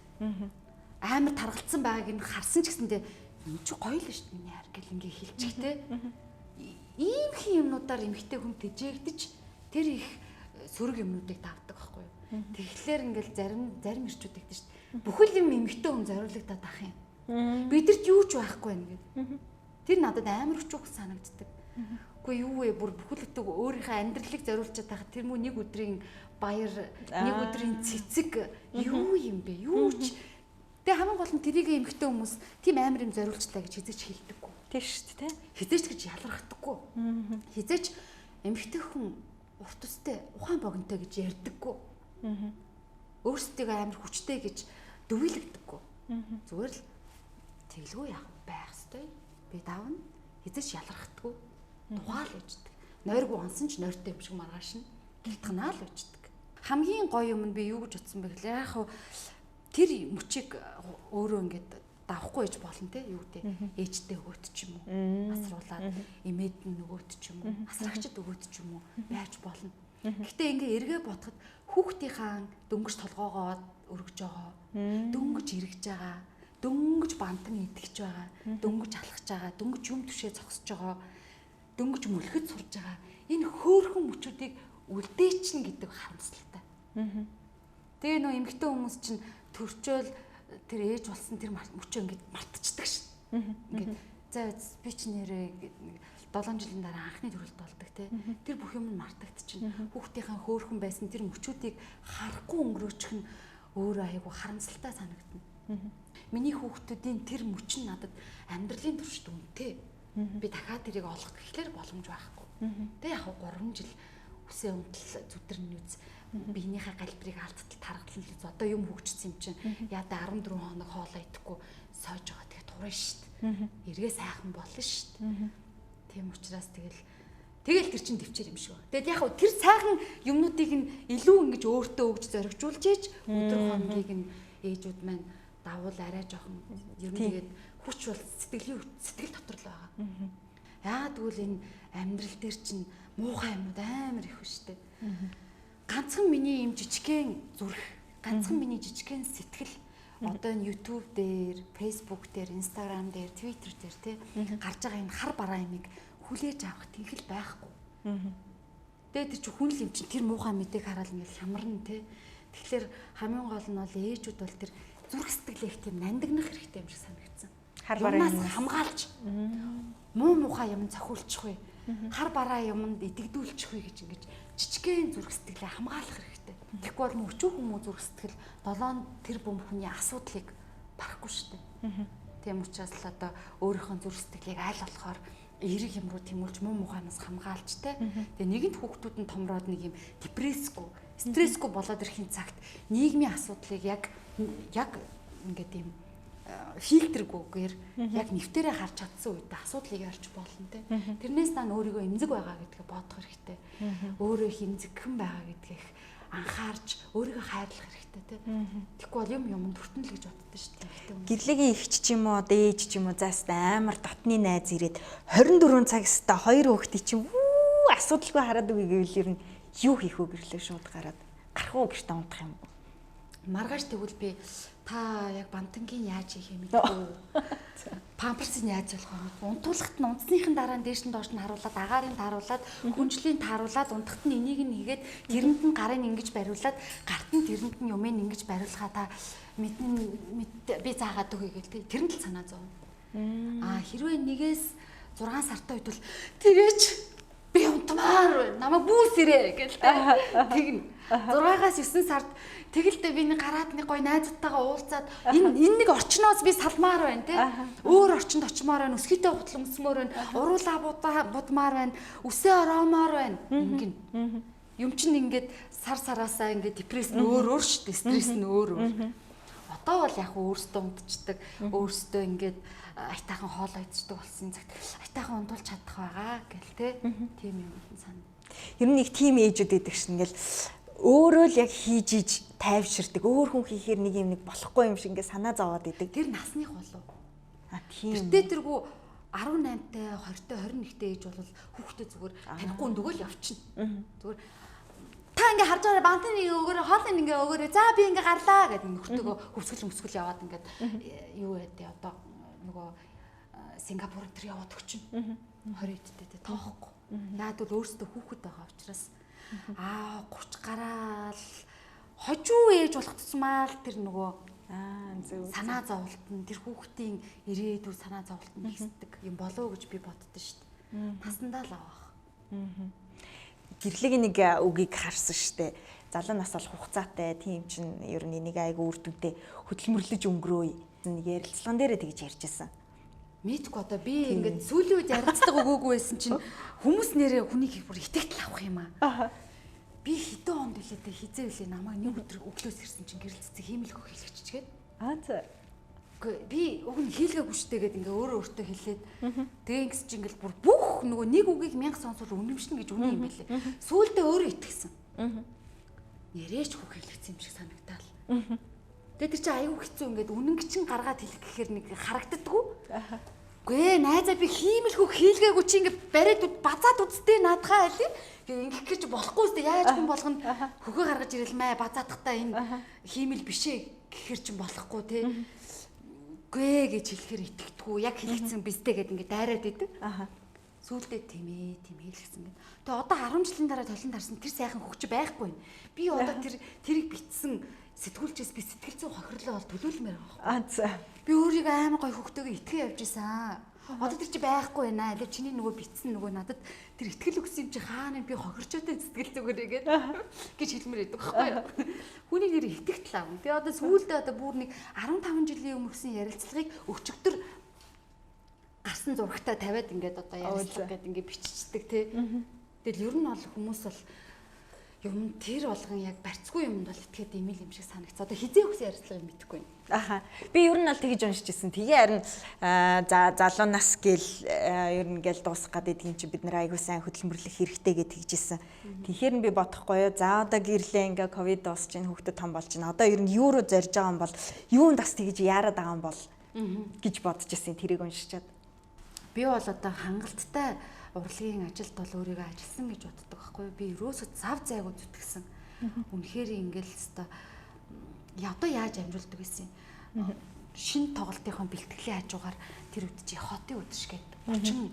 Амар таргалцсан байгааг нь харсан ч гэсэндээ энэ чи гоё л шүү дээ миний хайр гэл ингээ хэлчих те. Ийм хин юмнуудаар эмэгтэй хүн тэжээгдэж тэр их сөрөг юмнуудыг давдаг байхгүй юу. Тэгэхээр ингээл зарим ирчүүд өгдөн шүү дээ. Бүхэл юм эмэгтэй хүн зориулагдаад ах юм. Бидэрт юу ч байхгүй байна гэдэг. Тэр надад амар өчүүх санагддаг. Үгүй юу вэ? Бүр бүхэл бүтэн өөрийнхөө амьдралыг зориулчихад байхад тэр мүү нэг өдрийн баяр, нэг өдрийн цэцэг юу юм бэ? Юу ч. Тэгээ хамгийн гол нь тэрийг эмэгтэй хүмүүс тийм амар юм зориулчлаа гэж хизээч хэлдэггүй. Тэр шүү дээ, тэ. Хизээч гэж ялгархдаггүй. Хизээч эмэгтэй хүн урт өстэй, ухаан богинотой гэж ярьдаггүй. Өөрсдийгөө амар хүчтэй гэж дүгийлэгдэггүй. Зүгээр л тэглгүй яах байх ёстой. Би давна. Хизээч ялгархдаггүй. Дугаал ээждэг. Нойргүй онсон ч нойртой юм шиг маргааш нь гялтганаа л ээждэг. Хамгийн гоё юм нь би юу гэж утсан бэ гэхэл яг хав тэр мөчийг өөрөө ингээд давахгүй ээж болно те, юу гэдэг ээжтэй өгөөт ч юм уу, асруулаад эмээд нь нөгөөт ч юм уу, асрагчд өгөөт ч юм уу байж болно. Гэтэ ингээ эргээ бодоход хүүхдийнхаа дөнгөж толгоогоо өргөж байгаа, дөнгөж эргэж байгаа, дөнгөж бантан итгэж байгаа, дөнгөж алхаж байгаа, дөнгөж юм түшээ зогсож байгаа, дөнгөж мөлхөд сурж байгаа. Энэ хөөрхөн мөчүүдийг үлдээчин гэдэг харамсалтай. Тэгээ нөө эмэгтэй хүмүүс чинь төрчөөл тэр ээж болсон тэр мөчөө ингээд мартчихдаг шин. Ингээд за би ч нэрээ 7 жилийн дараа анхны төрөлт болдог те. Тэр бүх юм нь мартагдчихна. Хүүхдийнхээ хөөрхөн байсан тэр мөчүүдийг харахгүй өнгөрөөчих нь өөрөө айгу харамсалтай санагдана. Миний хүүхдүүдийн тэр мөч нь надад амьдралын туршид үнэтэй. Би дахиад тэрийг олох гэхлээр боломж байхгүй. Тэг яг 3 жил үсээ унтал зүдэрнэ үз. Биенийхээ галбирыг алдтал таргална л үз. Одоо юм хөгжсөн юм чинь яада 14 хоног хоолоо идэхгүй сойж байгаа. Тэгээ турна шít. Эргээ сайхан болно шít. Тийм учраас тэгэл тэр чинь төвчээр юм шиг. Тэгэд яг тэр сайхан юмнуудыг нь илүү ингэж өөртөө өгж зоригжуулж ээж өдөр хоногийг нь ээжүүд маань давуул арай жоохон ер нь тэгээд хүч бол сэтгэл дотор л байгаа. Яагаад гэвэл энэ амьдрал дээр чинь муухай юмнууд амар их шүү дээ. Ганцхан миний юм жижигхэн зүрх, ганцхан миний жижигхэн сэтгэл одоо энэ YouTube дээр, Facebook дээр, Instagram дээр, Twitter дээр тий гарч байгаа энэ хар бараа юмыг хүлээж авах тэнхэл байхгүй. Тэгээд тэр чинь хүн л юм чинь тэр муухай мэдээг хараад ингээл хямарна тий. Тэгэхээр хамгийн гол нь бол ээжүүд бол тэр зүрх сэтгэлээ их тийм нандинах хэрэгтэй юм шиг санагдсан. Хар бараа юмнаас хамгаалж муу муухай юм зохиулчих вэ. Хар бараа юмд идэгдүүлчих вэ гэж ингэж жижигхэн зүрх сэтгэлээ хамгаалах хэрэгтэй. Тэгэхгүй бол мөчүүхэн муу зүрх сэтгэл 7 тэрбум хүний асуудлыг барахгүй шүү дээ. Тийм учраас л одоо өөрийнхөө зүрх сэтгэлийг аль болохоор эерэг юм руу тэмүүлж муу муухайнаас хамгаалж те. Тэгээ нэгэнт хүүхдүүд нь томроод нэг юм депрессгүй, стрессгүй болоод ирэхин цагт нийгмийн асуудлыг яг ингээд юм фильтргүйгээр яг нэвтэрээ харж чадсан үед асуудлыг ярьж болно те. Тэрнээс наан өөрийгөө эмзэг байгаа гэдгээ бодох хэрэгтэй. Өөрөө их эмзэгхэн байгаа гэдгээ их анхаарч өөрийгөө хайрлах хэрэгтэй те. Тэгэхгүй бол юм юмд хүртэн л гэж боддоо шүү дээ. Гэрлэгийн ихч ч юм уу, одоо ээж ч юм уу зааст амар дотны найз ирээд 24 цаг өстө хоёр хүүхдээ чинь вүү асуудалгүй хараад үгүй гэвэл ер нь юу хийх вэ гэрлээ шууд гараад гарах уу гэртээ унтах юм уу? Маргааш тэгвэл би та яг бантангийн яаж хийх юм мэдгүй. Памперсыг яаж болох вэ? Унтуулахт нь унтсныхын дараа нь дээш нь доош нь харуулад, агаарын тааруулаад, хүнжлийн тааруулаад, унтахт нь энийг нь хийгээд, тэрэнд нь гарын ингэж бариулаад, гарт нь тэрэнд нь юмыг ингэж бариулахаа та мэдэн би заагаад өгье гэл тэ. Тэрэнд л санаа зовно. Аа хэрвээ 1-ээс 6 сартай үед бол тэгээч би унтвал Унтмаар байна. Намайг бүүс ирээ гэл те. Тэгнэ. 6-аас 9 сард тэгэлдээ би нэг гараад нэг гой найзуудтайгаа уулзаад энэ нэг орчноос би салмаар байна те. Өөр орчинд очимоор байна. Өсгийтэй хутал өмсмөр байна. Уруулаа будмаар байна. Үсээ ороомоор байна. Ингэн. Юм чинь ингээд сар сараасаа ингээд депресс нь өөр өөр шүү дээ. Стресс нь өөр өөр. Одоо бол яг өөртөө унтчихдаг, өөртөө ингээд айтайхан хоол идчихдэг болсон цагт айтайхан унтуулж чадах байгаа гэл те. Тийм юм сан. Ер нь нэг тийм ээжүүд идэг шин ингээл өөрөө л яг хийж иж тайвширдаг. Өөр хүн хийхээр нэг юм нэг болохгүй юм шиг ингээд санаа зовоод идэг. Тэр насных болов. А тийм. Тэртээ тэргүй 18-тай, 20-тай, 21-тэй ээж бол хүүхдээ зүгээр танихгүй өндөгөл явчихна. Зүгээр та ингээ харж байгаа бантны нэг өгөөрэй, хоолны ингээ өгөөрэй. За би ингээ гарлаа гэдэг нөхөртөөгөө хөвсгөл өмсгөл яваад ингээд юу вэ одоо нөгөө Сингапур тэр яваад өгчин. 20 эдтэй тэ тоохгүй. Яад бол өөрсдөө хүүхэд байгаа учраас 30 гараал хожуу ээж болох тусмаа л тэр нөгөө зөв санаа зовлт нь тэр хүүхдийн ирээдүй санаа зовлт нь ихсдэг юм болов уу гэж би боддоо шүү дээ. Насандаа л авах. Гэрлэгийн нэг үгийг харсан шүү дээ. Залуу нас бол хугацаатай, тийм чинь ер нь энийг айгүй үр дүнтэй хөдөлмөрлөж өнгөрөөе. Нэг ярилцлаган дээрээ тэгж ярьж байсан. Мэдгүй одоо би ингээд сүүлийн үед ярилцлага өгөөгүй байсан чинь хүмүүс нэрээ хүнийг бүр итгэл авах юм аа. Би хэдэн онд үлээ тэ хизээ үлээ намайг нэг өдөр өглөөс ирсэн чинь гэрэл цэцэг хиймэл хөх хэлчихгээд. Аа за. Үгүй би уг нь хийлгээгүй штэ гээд ингээ өөрөө өөртөө хэлээд тэгээ ингэс чинь ингээл бүр бүх нөгөө нэг үгийг 1000 сонсвол үнэмшнэ гэж үнэн юм байлээ. Сүүлдээ өөрөө итгэсэн. Нэрээч хөх хэлчихсэн юм шиг санагдаал. Тэгээ тэр чинь аюу хэцүү ингээд үнэн гिचэн гаргаад хэлэх гэхээр нэг харагддаггүй. Үгүй ээ найзаа би хиймэл хөх хийлгээгүй чи ингээд бариад базаад үзтээ наадхаа алий. Ингэх гэж болохгүй үстэй яаж хүн болгоно хөхөө гаргаж ирэл мэ базаадахтаа энэ хиймэл биш ээ гэхэр чинь болохгүй те. Үгүй ээ гэж хэлэхээр итгэдэггүй яг хэлчихсэн бистэй гэд ингээд дайраад идэг. Сүүлдээ тийм хэлчихсэн гэд. Тэгээ одоо 10 жилийн дараа толон тарсан тэр сайхан хөгч байхгүй юм. Би одоо тэрийг битсэн сэтгүүлчээс би сэтгэл зүйн хохирлоо бол төлөөлмээр байгаа. Аа за. Би өөрийгөө амар гоё хөхтэйгээ итгэе явж исэн. Одоо тэр чи байхгүй байна. Тэр чиний нөгөө битсэн нөгөө надад тэр итгэл өгсөн юм чи хаана би хохирчоотой сэтгэл зүгээр гээд гэж хэлмээр байдаг байхгүй юу? Хүний нэр итгэл аав. Тэгээ одоо сүүлдээ одоо бүр нэг 15 жилийн өмнөсөн ярилцлагыг өчигдөр гарсан зурагтаа тавиад ингээд одоо ярилцлага гээд ингээд биччихдэг тий. Тэгэл ер нь бол хүмүүс бол юм тэр болгон яг барьцгүй юмд бол итгээд имэл юм шиг санагц. Одоо хизээ өгсөн ярилцлага юм мэдэхгүй байна. Аха. Би ер нь аль тэгж уншиж ирсэн. Тэгээ харин за залуу нас гэл ер нь гэл дуусах гээд идэгин чи бид нар айгуу сайн хөдөлмөрлөх хэрэгтэй гэж тэгж ирсэн. Тэгэхээр нь би бодохгүй юу. За одоо гэрлээ ингээ ковид дуусч чинь хүүхдүүд том болж байна. Одоо ер нь юу руу зорж байгаа юм бол юунд бас тэгж яарад байгаа юм бол гэж бодож ирсэн тэрийг уншичаад. Би бол одоо хангалттай урлагийн ажилд бол өөрийгөө ажилласан гэж боддог байхгүй юу? Би ерөөсөө зав зайгүй зүтгэсэн. Үнэхээр ингээл өстой одоо яаж амжуулдаг гэсэн юм. Шинэ тоглолтынхон бэлтгэлийн хажуугаар тэр үед чи хотын үдшь гээд 30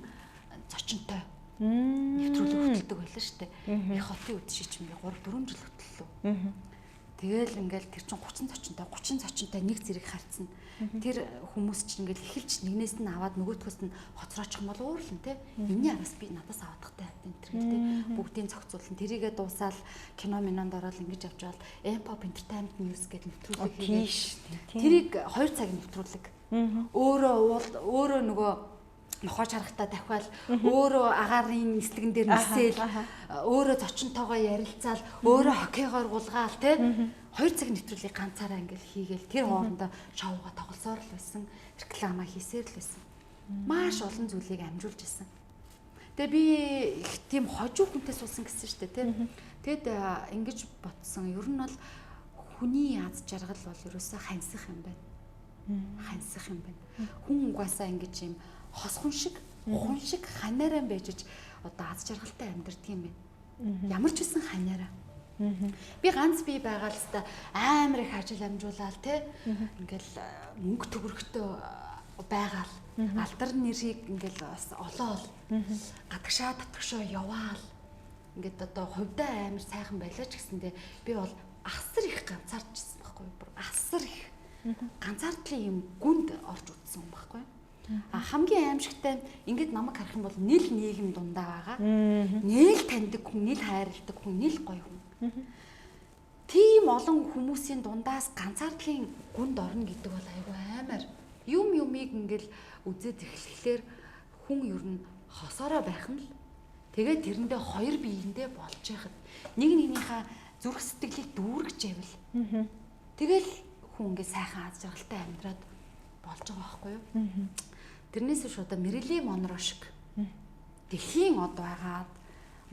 зочинтой нэвтрүүлэг хөтэлдэг байлаа шүү дээ. Их хотын үдшийг чинь би 3-4 жил хөтөллөө. Тэгэл ингээл тэр чинь 30 зочинтой 30 зочинтой нэг зэрэг харцна. Тэр хүмүүс чинь ингээл эхэлж нэгнээс нь аваад нөгөөдхөөс нь хоцроочих юм бол уурлан те. Энийний араас би надаас аваадахтай энэ тэр гэл те. Бүгдийн зохицуулан тэрийгэ дуусаал кино минонд ороод ингэж авч явал M-pop entertainment news гэдэг нэвтрүүлэг хийгээд тэрийг 2 цаг нэвтрүүлэг. Өөрөө өөрөө нөгөө нохоо чарахтаа давхиал өөрөө агаарын нислэгэн дээр нисээл өөрөө зочинтойгоо ярилцаал өөрөө хоккейгоор гулгаал те 2 цаг нэвтрүүлгийг ганцаараа ингээл хийгээл тэр хоорондоо шоугаа тоглосоор л байсан, реклама хийсээр л байсан. Маш олон зүйлийг амжуулж исэн. Тэгээ би их тийм хожуу хүнтэй суусан гэсэн шүү дээ те. Тэгэд ингэж ботсон. Ер нь бол хүний аз жаргал бол ерөөсөө хансах юм байна. Хансах юм байна. Хүн угаасаа ингэж юм хосхон шиг, хун шиг ханаараа байж одоо аз жаргалтай амьдардаг юм байна. Ямар ч үсэн ханаараа. Би ганц би байгаа л хэвээр амар их ажил амжуулаад те ингээл мөнгө төгрөгтөө байгаал алдар нэрийг ингээл бас олоол гадагшаа татгшаа яваал ингээд одоо хувьдаа амар сайхан байлаа ч гэсэндээ би бол асар их ганцаардчихсан байхгүй юу? Асар их ганцаардлын юм гүнд орж утсан юм байхгүй юу? А хамгийн аимшигтай ингээд намайг харах юм бол нил нийгэм дундаа байгаа. Нил таньдаг хүн, нил хайрладаг хүн, нил гоё хүн. Тийм олон хүмүүсийн дундаас ганцаардлын гүнд орно гэдэг бол айгүй амар. Юм юмыг ингээл үзээд эхлэхлээр хүн ер нь хосоороо байх нь л тэгээд тэрэндээ хоёр биеиндээ болж яхад нэг нэгнийхээ зүрх сэтгэлийг дүүргэж байвал тэгэл хүн ингээ сайхан аз жаргалтай амьдраад болж байгаа байхгүй юу? Тэрнээс биш одоо Мэрили Монро шиг дэлхийн од байгаад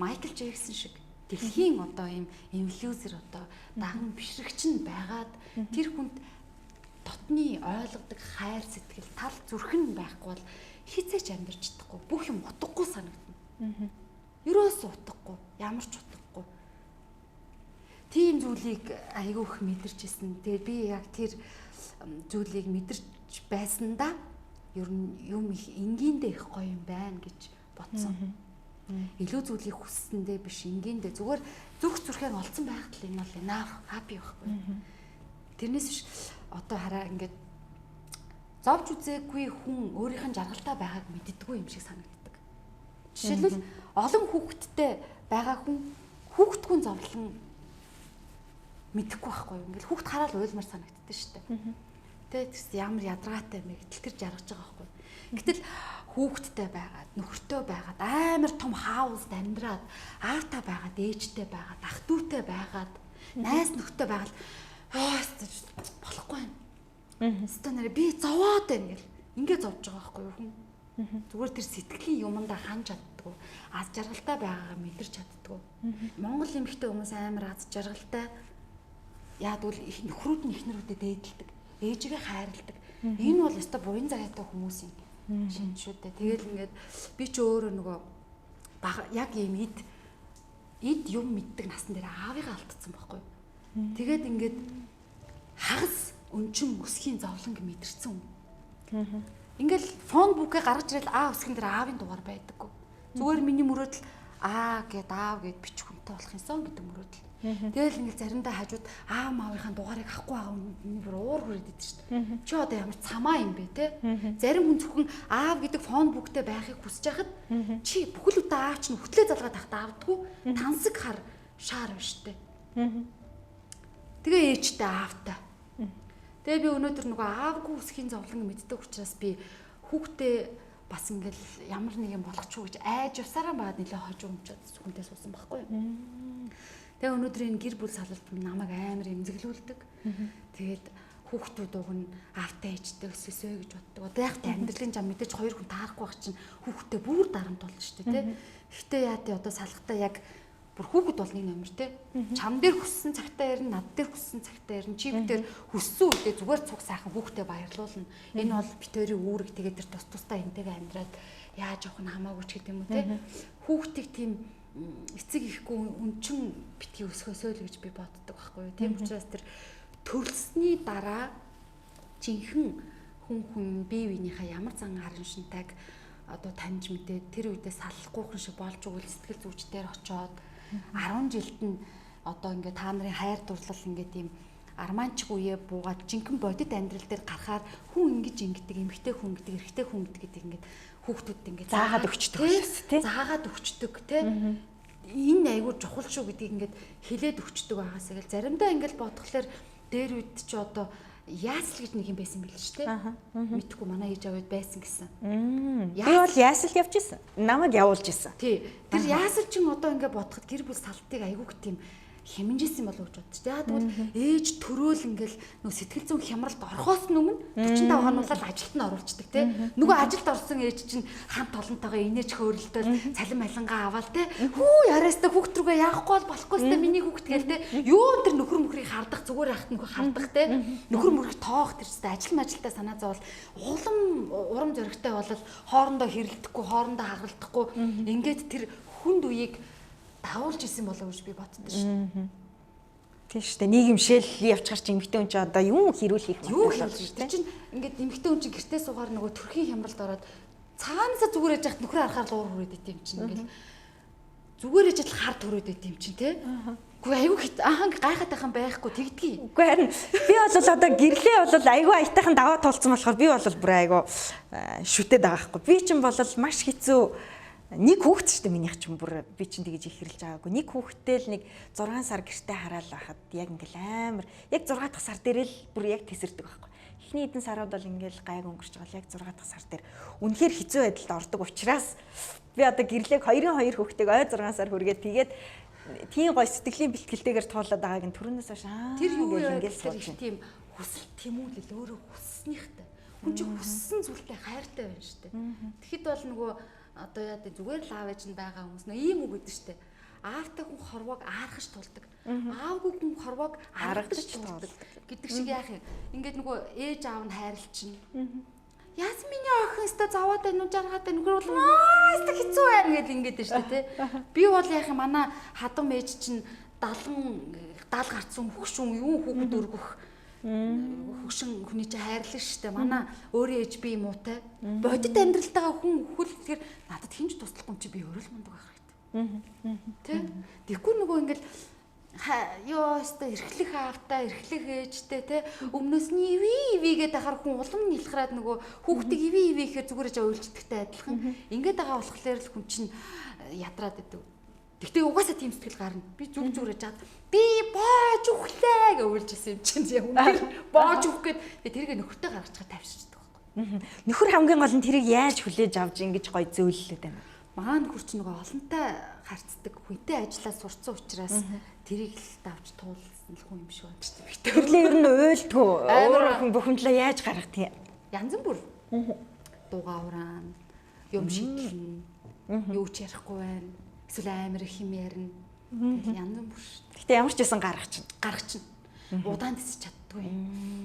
Майкл Джексон шиг дэлхийн одоо ийм инфлюенсер одоо даган бишрэгч нь байгаад тэр хүнд дотны ойлгодог хайр сэтгэл тал зүрх нь байхгүй бол хизээч амьдарч чадахгүй бүх юм утгагүй санагдана. Ерөөс утгагүй, ямар ч утгагүй. Тийм зүйлийг айгүй их мэдэрч ирсэн. Тэгээд би яг тэр зүйлийг мэдэрч байсандаа ер нь юм их энгийндээ их гоё юм байна гэж бодсон. Илүү зүйлийг хүссэндээ биш энгийндээ зүгээр зүрх зүрхээ олцсон байхад л энэ бол enough happy байхгүй. Тэрнээс биш одоо хараа ингээд зовж үзээгүй хүн өөрийнх нь жаргалтай байгааг мэддэггүй юм шиг санагддаг. Жишээлбэл олон хүүхэдтэй байгаа хүн хүүхдгүн зовлон мэдэхгүй байхгүй юу. Ингээл хүүхд хараад уйлмар санагддаг шүү дээ. Тэ тэгс ямар ядаргаатай юм бэ гэтэл тэр жаргаж байгаа байхгүй. Гэтэл хүүхэдтэй байгаад, нөхөртөө байгаад, амар том хаусд амьдраад, аавтай байгаад, ээжтэй байгаад, ах дүүтэй байгаад, найз нөхдөд байгаад ёо болохгүй байна. Өстө нэрэ би зовоод байна гэл. Ингээ зовж байгаа байхгүй юу хүн. Зүгээр тэр сэтгэлийн юмдаа ханж чаддгүй, аз жаргалтай байгаагаа мэдэрч чаддгүй. Монгол эмэгтэй хүмүүс амар аз жаргалтай. Яагад бол нөхрүүд нь эхнэрүүдэд дээдэлдэг, ээжигээ хайрладаг. Энэ бол өстой буян заяатай хүмүүсийн шинж шүү дээ. Тэгэл ингээд би ч өөрөө нөгөө яг ийм эд юм мэддэг насн дээр аавыгаа алдсан байхгүй юу. Тэгээд ингээд хагас өнчин өсгийн зовлонг мэдэрсэн юм. Ингээл фон бүкээ гаргаж ирэл аа өсгөн дээр аавын дугаар байдаггүй. Зүгээр миний мөрөөдөл аа гэд аав гэд бичих хүнтэй болох юмсан гэдэг мөрөөдөл. Тэгэл ингээл заримдаа хажууд аав маавынхаа дугаарыг авахгүй байгаа хүний бүр уур хүрээд идэв шүү дээ. Чи одоо ямар цамаа юм бэ те? Зарим хүн зөвхөн аав гэдэг фон бүктэй байхыг хүсэж байхад чи бүхэл бүтэн аав чинь хөтлөө залгаад тахт аавдгүй тансаг хар шаар биш үү? Тэгээ ээжтэй аавтай. Тэгээ би өнөөдөр нөгөө аавгүй үсгийн зовлон мэддэг учраас би хүүхдээ бас ингээл ямар нэг юм болгочих уу гэж айж явсараа байгаад нэлээ хожуу өмчөөд хүнтэй суусан байхгүй юу. Тэгээ өнөөдөр энэ гэр бүл салалт намайг амар эмзэглүүлдэг. Тэгээд хүүхдүүд уг нь аавтай ээжтэй өсөсөө гэж боддог. Одоо яг тэ амьдралын зам мэдээж хоёр хүн таарахгүй байх чинь хүүхдээ бүр дарамт болно шүү дээ, тэ. Гэхдээ яа тий одоо салахтаа яг бүр хүүхэд бол нэг номер те. Чам дээр хүссэн цагтаа ярина, над дээр хүссэн цагтаа ярина, чи битэр хүссэн үедээ зүгээр цуг сайхан хүүхдээ баярлуулна. Энэ бол бит хоёрын үүрэг. Тэгээд тэр тус тусдаа энтэйгээ амьдраад яаж явах нь хамаагүй ч гэдэг юм уу те. Хүүхдийг тийм эцэг ихгүй өнчин битгий өсгөөсөө л гэж би боддог байхгүй юу. Тийм учраас тэр төрөлсний дараа жинхэнэ хүн хүн бие биенийхээ ямар зан араншинтайг одоо таньж мэдээд тэр үедээ саллахгүйхэн шиг болж өгвөл сэтгэл зүйчдээр очоод 10 жилд нь одоо ингээд та нарын хайр дурлал ингээд ийм арманчиг үе буугаад жинхэнэ бодит амьдрал дээр гарахаар хүн ингэж ингэдэг, эмэгтэй хүн гэдэг, эрэгтэй хүн гэдэг ингээд хүүхдүүд ингээд заагаад өгчдөг тий. Заагаад өгчдөг тий. Энэ айгүй чухал шүү гэдгийг ингээд хэлээд өгчдөг байгаасаа гэл заримдаа ингээд бодглохлоор дээр үед чи одоо яасал гэж нэг юм байсан байл шүү дээ. Мэдхгүй манай ээж аваад байсан гэсэн. Би бол яасал явж исэн. Намайг явуулж исэн. Тий. Тэр яасал чин одоо ингээд бодоход гэр бүл салтыг айгүйх тийм хэмнэжсэн болов уу гэж бодчих. Яг тэгвэл ээж төрөөл ингээл нөө сэтгэл зүйн хямралд орохоос өмнө 45 хоног ажилд нь оруулцдаг тий. Нөгөө ажилд орсон ээж чинь хамт олонтойгоо инээж хөөрөлдөөл цалин малангаа аваал тий. Хүү яриастай хүүхд рүүгээ яахгүй бол болохгүй сте миний хүүхд гээл тий. Юу тэр нөхөр мөхрийг хардах зүгээр ахт нөхөр хардах тий. Нөхөр мөхрийг тоох тэр чинь ажил мажилтаа санаа зовол улам урам зоригтой болол хоорондоо хэрэлдэхгүй хоорондоо хагаралдахгүй ингээд тэр хүнд үеийг давуулж исэн болов гэж би боддог шүү дээ. Тийм шүү дээ. Нийгэмшээл явчихар чи эмэгтэй хүн чи одоо юм хэрүүл хийх юм болж шүү дээ. Тэр чинь ингээд эмэгтэй хүн чинь гэртээ суугаар нөгөө төрхийн хямралд ороод цаанаасаа зүгээр яж хат нөхрөө харахаар л уур хүрээд идэм чинь ингээд зүгээр яж хал хар төрөөд идэм чинь тий. Үгүй айгүй хит аахан гайхаад байхan байхгүй тэгдгийг. Үгүй харин би бол одоо гэрлээ бол айгүй аятайхан даваа тулцсан болохоор би бол бүр айгүй шүтээд байгаа хгүй. Би чинь бол маш хэцүү нэг хүүхэд шүү дээ минийх чинь бүр би чинь тэгэж их хэрэлж байгаагүй. Нэг хүүхэдтэй л нэг 6 сар гэртээ хараал байхад яг ингээл амар яг 6 дахь сар дээр л бүр яг тесэрдэг байхгүй. Эхний хэдэн сарууд бол ингээл гайг өнгөрч байгаа л яг 6 дахь сар дээр үнэхээр хэцүү байдалд ордог учраас би одоо гэрлээг 2-ын 2 хүүхдийг ой 6 сар хүргээд тэгээд тийм гой сэтгэлийн бэлтгэлтэйгээр туулаад байгааг нь түрүүнээс хойш аа тэр юу ингээл сууж тийм хүсэл тэмүүлэл өөрөө хүссэнийхтэй. Хүн чинь хүссэн зүйлтэй хайртай байна шүү дээ. Тэгэхэд бол нөгөө одоо яа гэдэг зүгээр л аав ээж нь байгаа хүмүүс нөө ийм үг гэдэг шүү дээ. Аавтай хүн хорвоог аархаж тулдаг. Аавгүй хүн хорвоог аргадаж тулдаг гэдэг шиг яах юм. Ингээд нөгөө ээж аав нь хайрлчихна. Яас миний охин өстө зовоод байна уу жаргаад байна нөхөр бол аа өстө хэцүү байна гэл ингээд шүү дээ тий. Би бол яах юм манай хадам ээж чинь 70 70 гарцсан хөгшин юу хүүхэд өргөх хөгшин хүний чинь хайрлаа шүү дээ. Манай өөрийн ээж би муутай. Бодит амьдралтайгаа хүн өхөл тэгэхээр надад хинч туслахгүй юм чи би өөрөө л мундаг байх хэрэгтэй. Тэ? Тэгэхгүй нөгөө ингээл ёо өстө эрхлэх аавтай, эрхлэх ээжтэй тэ өмнөөс нь иви иви гэдэг ахаар хүн улам нэлхраад нөгөө хүүхдийг иви иви гэхээр зүгээр жаа уйлждагтай адилхан. Ингээд байгаа болохоор л хүн чинь ядраад идэв. Тэгтээ угаасаа тийм сэтгэл гарна. Би зүг зүгрэж чад. Би боож өглөө гэж уйлж исэн юм чинь. Яг үнээр боож өгөх гээд тэгээ тэрийг нөхөртөө гаргачихад тавьчихдаг байхгүй. Нөхөр хамгийн гол нь тэрийг яаж хүлээж авч ингэж гоё зөөллөд байна. Маа нөхөр чинь нөгөө олонтой харцдаг хүнтэй ажиллаа сурцсан учраас тэрийг л давж туулсан л хүн юм шиг байна ч тийм. Тэрлээ ер нь уйлдгүү. Өөр хүн бухимдлаа яаж гаргах тийм. Янз бүр. Дуугаа ураана, юм шийдлэн, юу ч ярихгүй байна. Эсвэл амар их юм ярина. Тэгэл янз бүр шүү. Гэтэ ямар ч байсан гаргах чинь. Гаргах чинь. Удаан тисэж чаддгүй.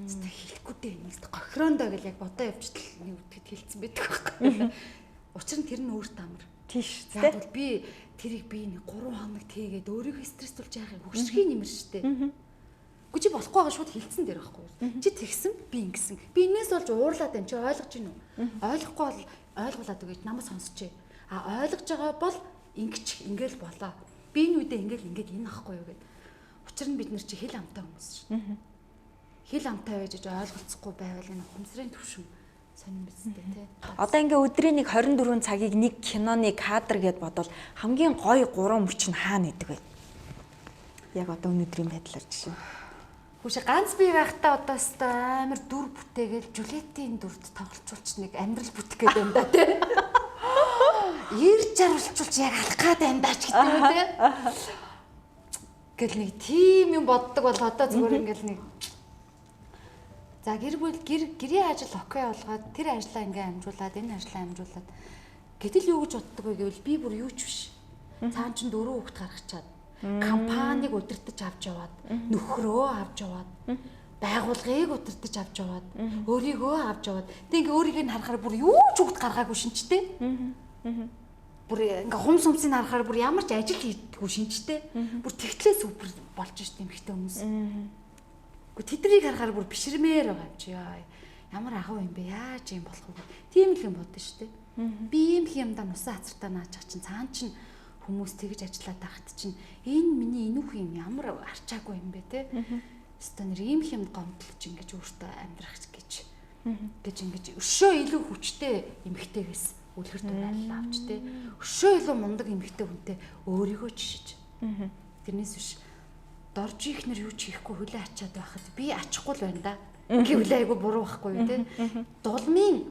Зүг хэлэхгүй дээ. Нэг гохироондоо гэл яг бодоо явчихтал нэг үтгэд хэлсэн байдаг байхгүй. Учир нь тэр нь өөрт амар. Тийш үү. Яг бол би тэрийг би нэг 3 хоног тэгээд өөрийгөө стресстүүлж яах юм хөгшрхийн нэмэр штэ. Үгүй чи болохгүй байгаа шууд хилцэн дээр байхгүй. Чи тэгсэн би ингэсэн. Би энэс болж уурлаад байна чи ойлгож гин үү? Ойлгохгүй бол ойлгуулад өгөөч намайг сонсч. А ойлгож байгаа бол ингэч ингээл болоо. Би энэ үедээ ингээл ингээд энэ ахгүй юу гэд. Учир нь бид нар чи хэл амтай хүмүүс шүү. Хэл амтай байж ойлголцохгүй байвал энэ ухамсарын төвшин сонирн биз дээ тий. Одоо ингээ өдрийн нэг 24 цагийг нэг киноны кадр гэд бодвол хамгийн гоё 3 мөч нь хаана идэг вэ? Яг одоо өнөөдрийн байдлаар жишээ. Хүүшээ ганц бие байхдаа одоо өстой амар дүр бүтээгээл Жулиетийн дүрд тоглолцуулч нэг амьдрал бүтэх гээд байна да тий. Ирж жаргалчулж яг алах гад байна даа ч гэдэг юм тий. Гэл нэг тийм юм боддог бол одоо зүгээр ингээл нэг за гэр бүл гэрийн ажил окей болгоод тэр ажлаа ингээ амжуулаад энэ ажлаа амжуулаад гэтэл юу гэж боддог вэ гэвэл би бүр юу ч биш. Цаан чин 4 хүүхэд гаргачаад компанийг удирдах авч яваад нөхрөө авч яваад байгууллагыг удирдах авч яваад өөрийгөө авч яваад тэг ингээ өөрийг нь харахаар бүр юу ч хүүхэд гаргаагүй шинжтэй. Бүр ингээ хумс хумсыг харахаар бүр ямар ч ажил хийдэггүй шинжтэй. Бүр тэгтлээ супер болж шít юм ихтэй хүмүүс. Гэхдээ тэднийг харахаар бүр бишрмээр байгаа юм чи яа. Ямар агуу юм бэ? Яаж юм болох вэ? Тийм л юм бодно шүү дээ. Би ийм их юмдаа нусан хацартаа наачих чинь цаан чинь хүмүүс тэгж ажиллаад байхад чинь энэ миний энүүх юм ямар арчаагүй юм бэ те? Өстө нэр ийм их юмд гомдлож ингэж өөртөө амьдрах гэж гэж ингэж өшөө илүү хүчтэй эмэгтэйгээс үлгэр дуурайл авч те. Өшөө илүү мундаг эмэгтэй хүнтэй өөрийгөө жишиж. Тэрнээс биш дорж их нэр юу ч хийхгүй хөлөө ачаад байхад би ачихгүй л байна да. Гэвэл айгу буруу байхгүй юу те. Дулмын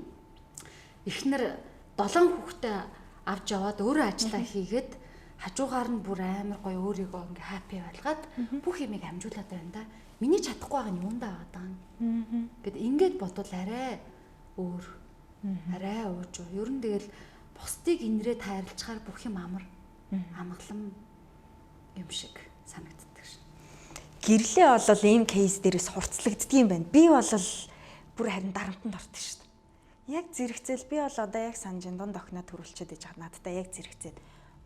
эхнэр 7 хүүхдээ авч яваад өөрөө ажиллаа хийгээд хажуугаар нь бүр амар гоё өөрийгөө ингээ хаппи байлгаад бүх юмыг амжуулаад байна да. Миний чадахгүй байгаа нь юундаа байгаа даа. Гэт ингээд бодвол арай өөр. Арай ууж. Ер нь тэгэл бусдыг инрээд хайрлцахаар бүх юм амар амгалан юм шиг санагддаг шин. Гэрлээ болол ийм кейс дээрээс хурцлагддаг юм байна. Би бол бүр харин дарамтанд ордог шүү дээ. Яг зэрэгцээл би бол одоо яг санаж дунд охиноо төрүүлчихэд ээж надтай яг зэрэгцээд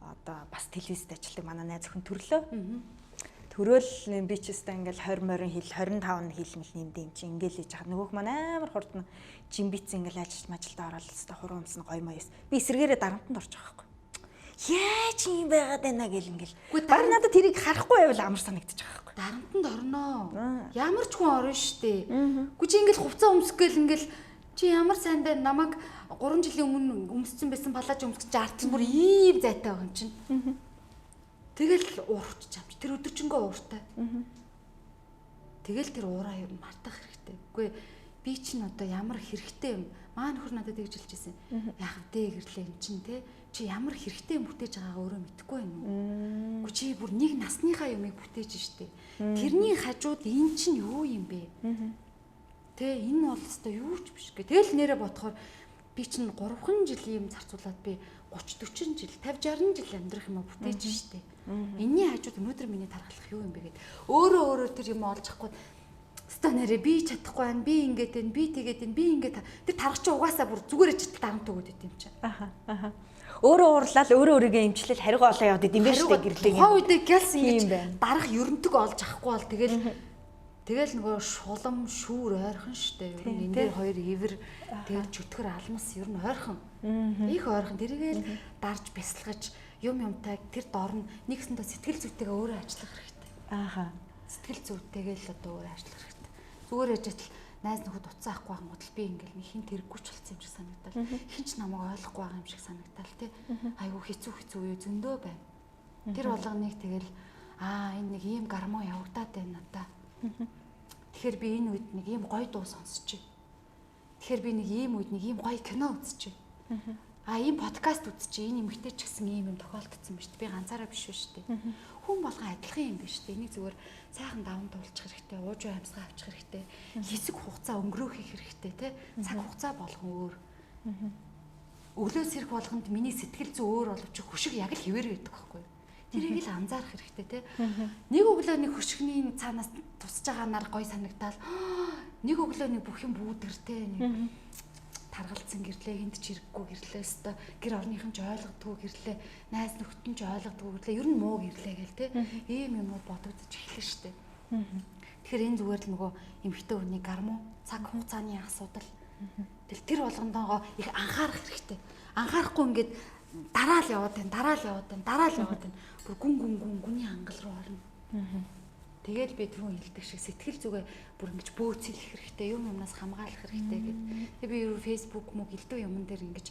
одоо бас телевизэд ажилладаг манай найз охин төрлөө. Төрөөл би ч өстой ингээл 20 морин хил 25 хил мэл нэмдэ юм чи ингээл ээж хаа нөгөөх маань амар хурдан жимбиц ингээл ажиллаж мажилдаа ороод өстой хуруу өмсөн гоё моёс. Би эсрэгээрээ дарамтанд орж байгаа байхгүй. Яаж юм байгаад байна гэл ингээл. Баг надад тэрийг харахгүй байвал амар санагдчих байгаа байхгүй. Дарамтанд орноо. Ямар ч хүн орно штэ. Үгүй чи ингээл хувцас өмсөх гээл ингээл чи ямар сайн даа намайг 3 жилийн өмнө өмссөн байсан палаж өмсөх чи ард нь бүр ийм зайтай байгаа юм чинь. Тэгэл уурч чамч. Тэр өдөржингөө ууртай. Тэгэл тэр уураа юм мартах хэрэгтэй. Үгүй би чинь одоо ямар хэрэгтэй юм. Маа нөхөр надад тэгж хэлж байсан. Яах вэ гэрлээ эн чинь те. Чи ямар хэрэгтэй юм бүтээж байгаагаа өөрөө мэдэхгүй байна уу? Үгүй чи бүр нэг насныхаа юмыг бүтээж штэ. Тэрний хажууд эн чинь юу юм бэ? Тэ энэ бол өстой юу ч биш гэ. Тэгэл нэрэ бодохоор би чинь 3 жил юм зарцуулаад би 30 40 жил 50 60 жил амьдрах юм а бүтээж штэ. Энийний хажууд өнөөдөр миний тархалах юу юм бэ гэд өөрөө өөрөө тэр юм олж авахгүй. Өстой нэрэ би чадахгүй байна. Би ингээд байна. Би тэгээд байна. Би ингээд тэр тарах чи угаасаа бүр зүгээрээ читэл дарамт өгöd идэм чи. Аха. Аха. Өөрөө уурлал өөрөө өөрийгөө эмчлэл хариугаа олоо яваад идэм байх штэ гэрлээ. Тухайн үедээ гялс ингэж дарах ерөнтөг олж авахгүй бол тэгэл нөгөө шулам шүүр ойрхон штэ. Ер нь энэ дээр хоёр ивэр тэгэл чөтгөр алмас ер нь ойрхон. Их ойрхон. Тэргээл дарж бясалгаж юм юмтай тэр дор нь нэгсэндээ сэтгэл зүйтэйгээ өөрөө ажиллах хэрэгтэй. Ааха. Сэтгэл зүйтэйгээ л одоо өөрөө ажиллах хэрэгтэй. Зүгээр яж атал найз нөхөд утсаа авахгүй байхангууд л би ингээл нэг хин тэрэггүй ч болсон юм шиг санагдал. Хин ч намайг ойлгохгүй байгаа юм шиг санагдал тий. Айгу хэцүү хэцүү үе зөндөө байна. Тэр болгоныг тэгэл энэ нэг ийм гормон явагдаад байна надаа. Тэгэхээр би энэ үед нэг ийм гоё дуу сонсчих. Тэгэхээр би нэг ийм үед нэг ийм гоё кино үзчих. Ийм подкаст үзчих. Энэ эмэгтэй ч гэсэн ийм юм тохиолдсон ба шүү дээ. Би ганцаараа биш шүү дээ. Хүн болгон адилхан юм биш үү? Энийг зүгээр сайхан даван туулчих хэрэгтэй, уужуу амьсгаа авчих хэрэгтэй, хэсэг хугацаа өнгөрөөх хэрэгтэй тий. Цаг хугацаа болгон өөр. Өглөө сэрэх болгонд миний сэтгэл зүй өөр боловч хөшиг яг л хэвээр байдаг байхгүй юу? Тэрийг л анзаарах хэрэгтэй тий. Нэг өглөө нэг хөшигний цаанаас тусаж байгаа нар гоё санагдаал. Нэг өглөө нэг бүх юм бүүдэр тий. Нэг таргалцсан гэрлээ, хинт ч хэрэггүй гэрлээ, өстой гэр орныхан ч ойлгодгүй гэрлээ, найз нөхдөд нь ч ойлгодгүй гэрлээ, ер нь муу гэрлээ гээл те. Ийм юмнууд бодогдож эхэлнэ штэ. Тэгэхээр энэ зүгээр л нөгөө эмэгтэй хүний гормон, цаг хугацааны асуудал. Тэгэл тэр болгондоогоо их анхаарах хэрэгтэй. Анхаарахгүй ингээд дараал яваад байна, дараал яваад байна, дараал яваад байна. Бүр гүн гүн гүн гүний хангал руу орно. Тэгэл би түрүүн хэлдэг шиг сэтгэл зүгээ бүр ингэж бөөцөлөх хэрэгтэй, юм юмнаас хамгаалах хэрэгтэй гэд. Тэгээ би юу Facebook мөг элдв юмн дээр ингэж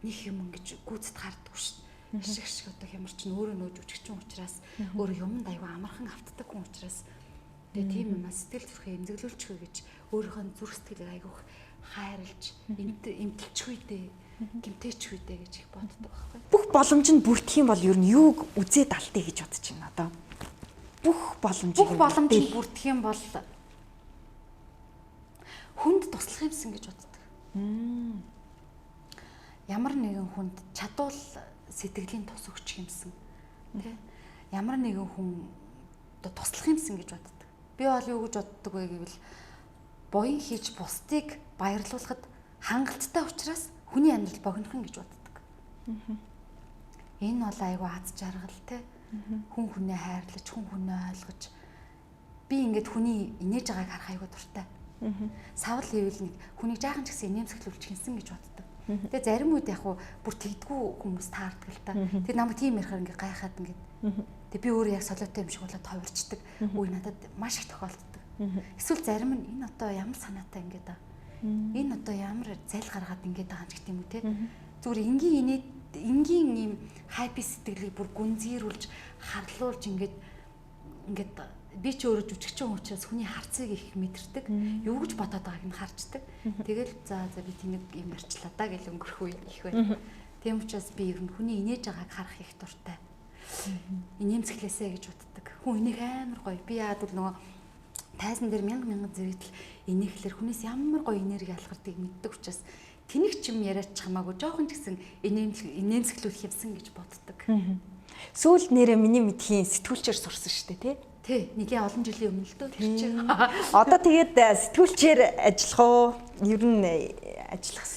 нэг юм ингэж гүйцэд харддаг шүү дээ. Шиг шиг одоо хямар чинь өөрөө нөөж үжигчин учраас өөрөө юмд аягүй амархан автдаг хүн учраас тэгээ тийм юмнаас сэтгэл зүрхээ эмзэглүүлчихвэ гэж өөрийнхөө зүрх сэтгэлийг айгүйх хайрлж эмтэлчихвэ дээ, гимтээчихвэ дээ гэж их боддог байхгүй. Бүх боломж нь бүрдэх юм бол ер нь юуг үзээд алдъя гэж бодож байна одоо. Бүх боломж нь бүрдэх юм бол хүнд туслах юмсан гэж боддог. Ямар нэгэн хүнд чадвал сэтгэлийн тус өгчих юмсан. Тэ? Ямар нэгэн хүн одоо туслах юмсан гэж боддог. Би бол юу гэж боддог вэ гэвэл буян хийж бусдыг баярлуулахад хангалттай учраас хүний амьдрал богинохон гэж боддог. Энэ бол айгүй аз жаргал тэ. Хүн хүнээ хайрлаж, хүн хүнээ ойлгож би ингээд хүний инээж байгааг харах айгүй дуртай. Савл хийвэл нэг хүнийг жаахан ч гэсэн инээмсэглүүлчих юмсан гэж боддог. Тэгээ зарим үед яг бүр тэгдгүү хүмүүс таардаг л та. Тэгээ намайг тийм ярихаар ингээд гайхаад ингээд. Тэгээ би өөрөө яг солиотой юм шиг болоод ховирчдаг. Үгүй надад маш их тохиолддог. Эсвэл зарим нь энэ одоо ямар санаатай ингээд аа. Энэ одоо ямар зал гаргаад ингээд байгаа юм ч гэдэг юм уу те. Зүгээр энгийн инээ энгийн ийм хайпи сэтгэлийг бүр гүнзгийрүүлж харлуулж ингээд би ч өөрөө жүжигчин учраас хүний харцыг их мэдэрдэг. Юу гэж бодоод байгааг нь харчдаг. Тэгэл за би тэнэг юм ярьчлаа да гэж өнгөрөх үе их байна. Тийм учраас би ер нь хүний инээж байгааг харах их дуртай. Инээмсэглээсэ гэж боддог. Хүн инээх амар гоё. Би яагаад бол нөгөө тайзан дээр мянга мянган зэрэгтэл инээхлээр хүнээс ямар гоё энерги алгардгийг мэддэг учраас тэнэг ч юм яриач хамаагүй жоохон ч гэсэн инээмсэглүүлэх юмсан гэж боддог. Сүүлд нэрээ миний мэдхийн сэтгүүлчээр сурсан шүү дээ, тий? Тий, нэлийн олон жилийн өмнө л дөө тэр чинь. Одоо тэгээд сэтгүүлчээр ажиллах уу? Ер нь ажиллах.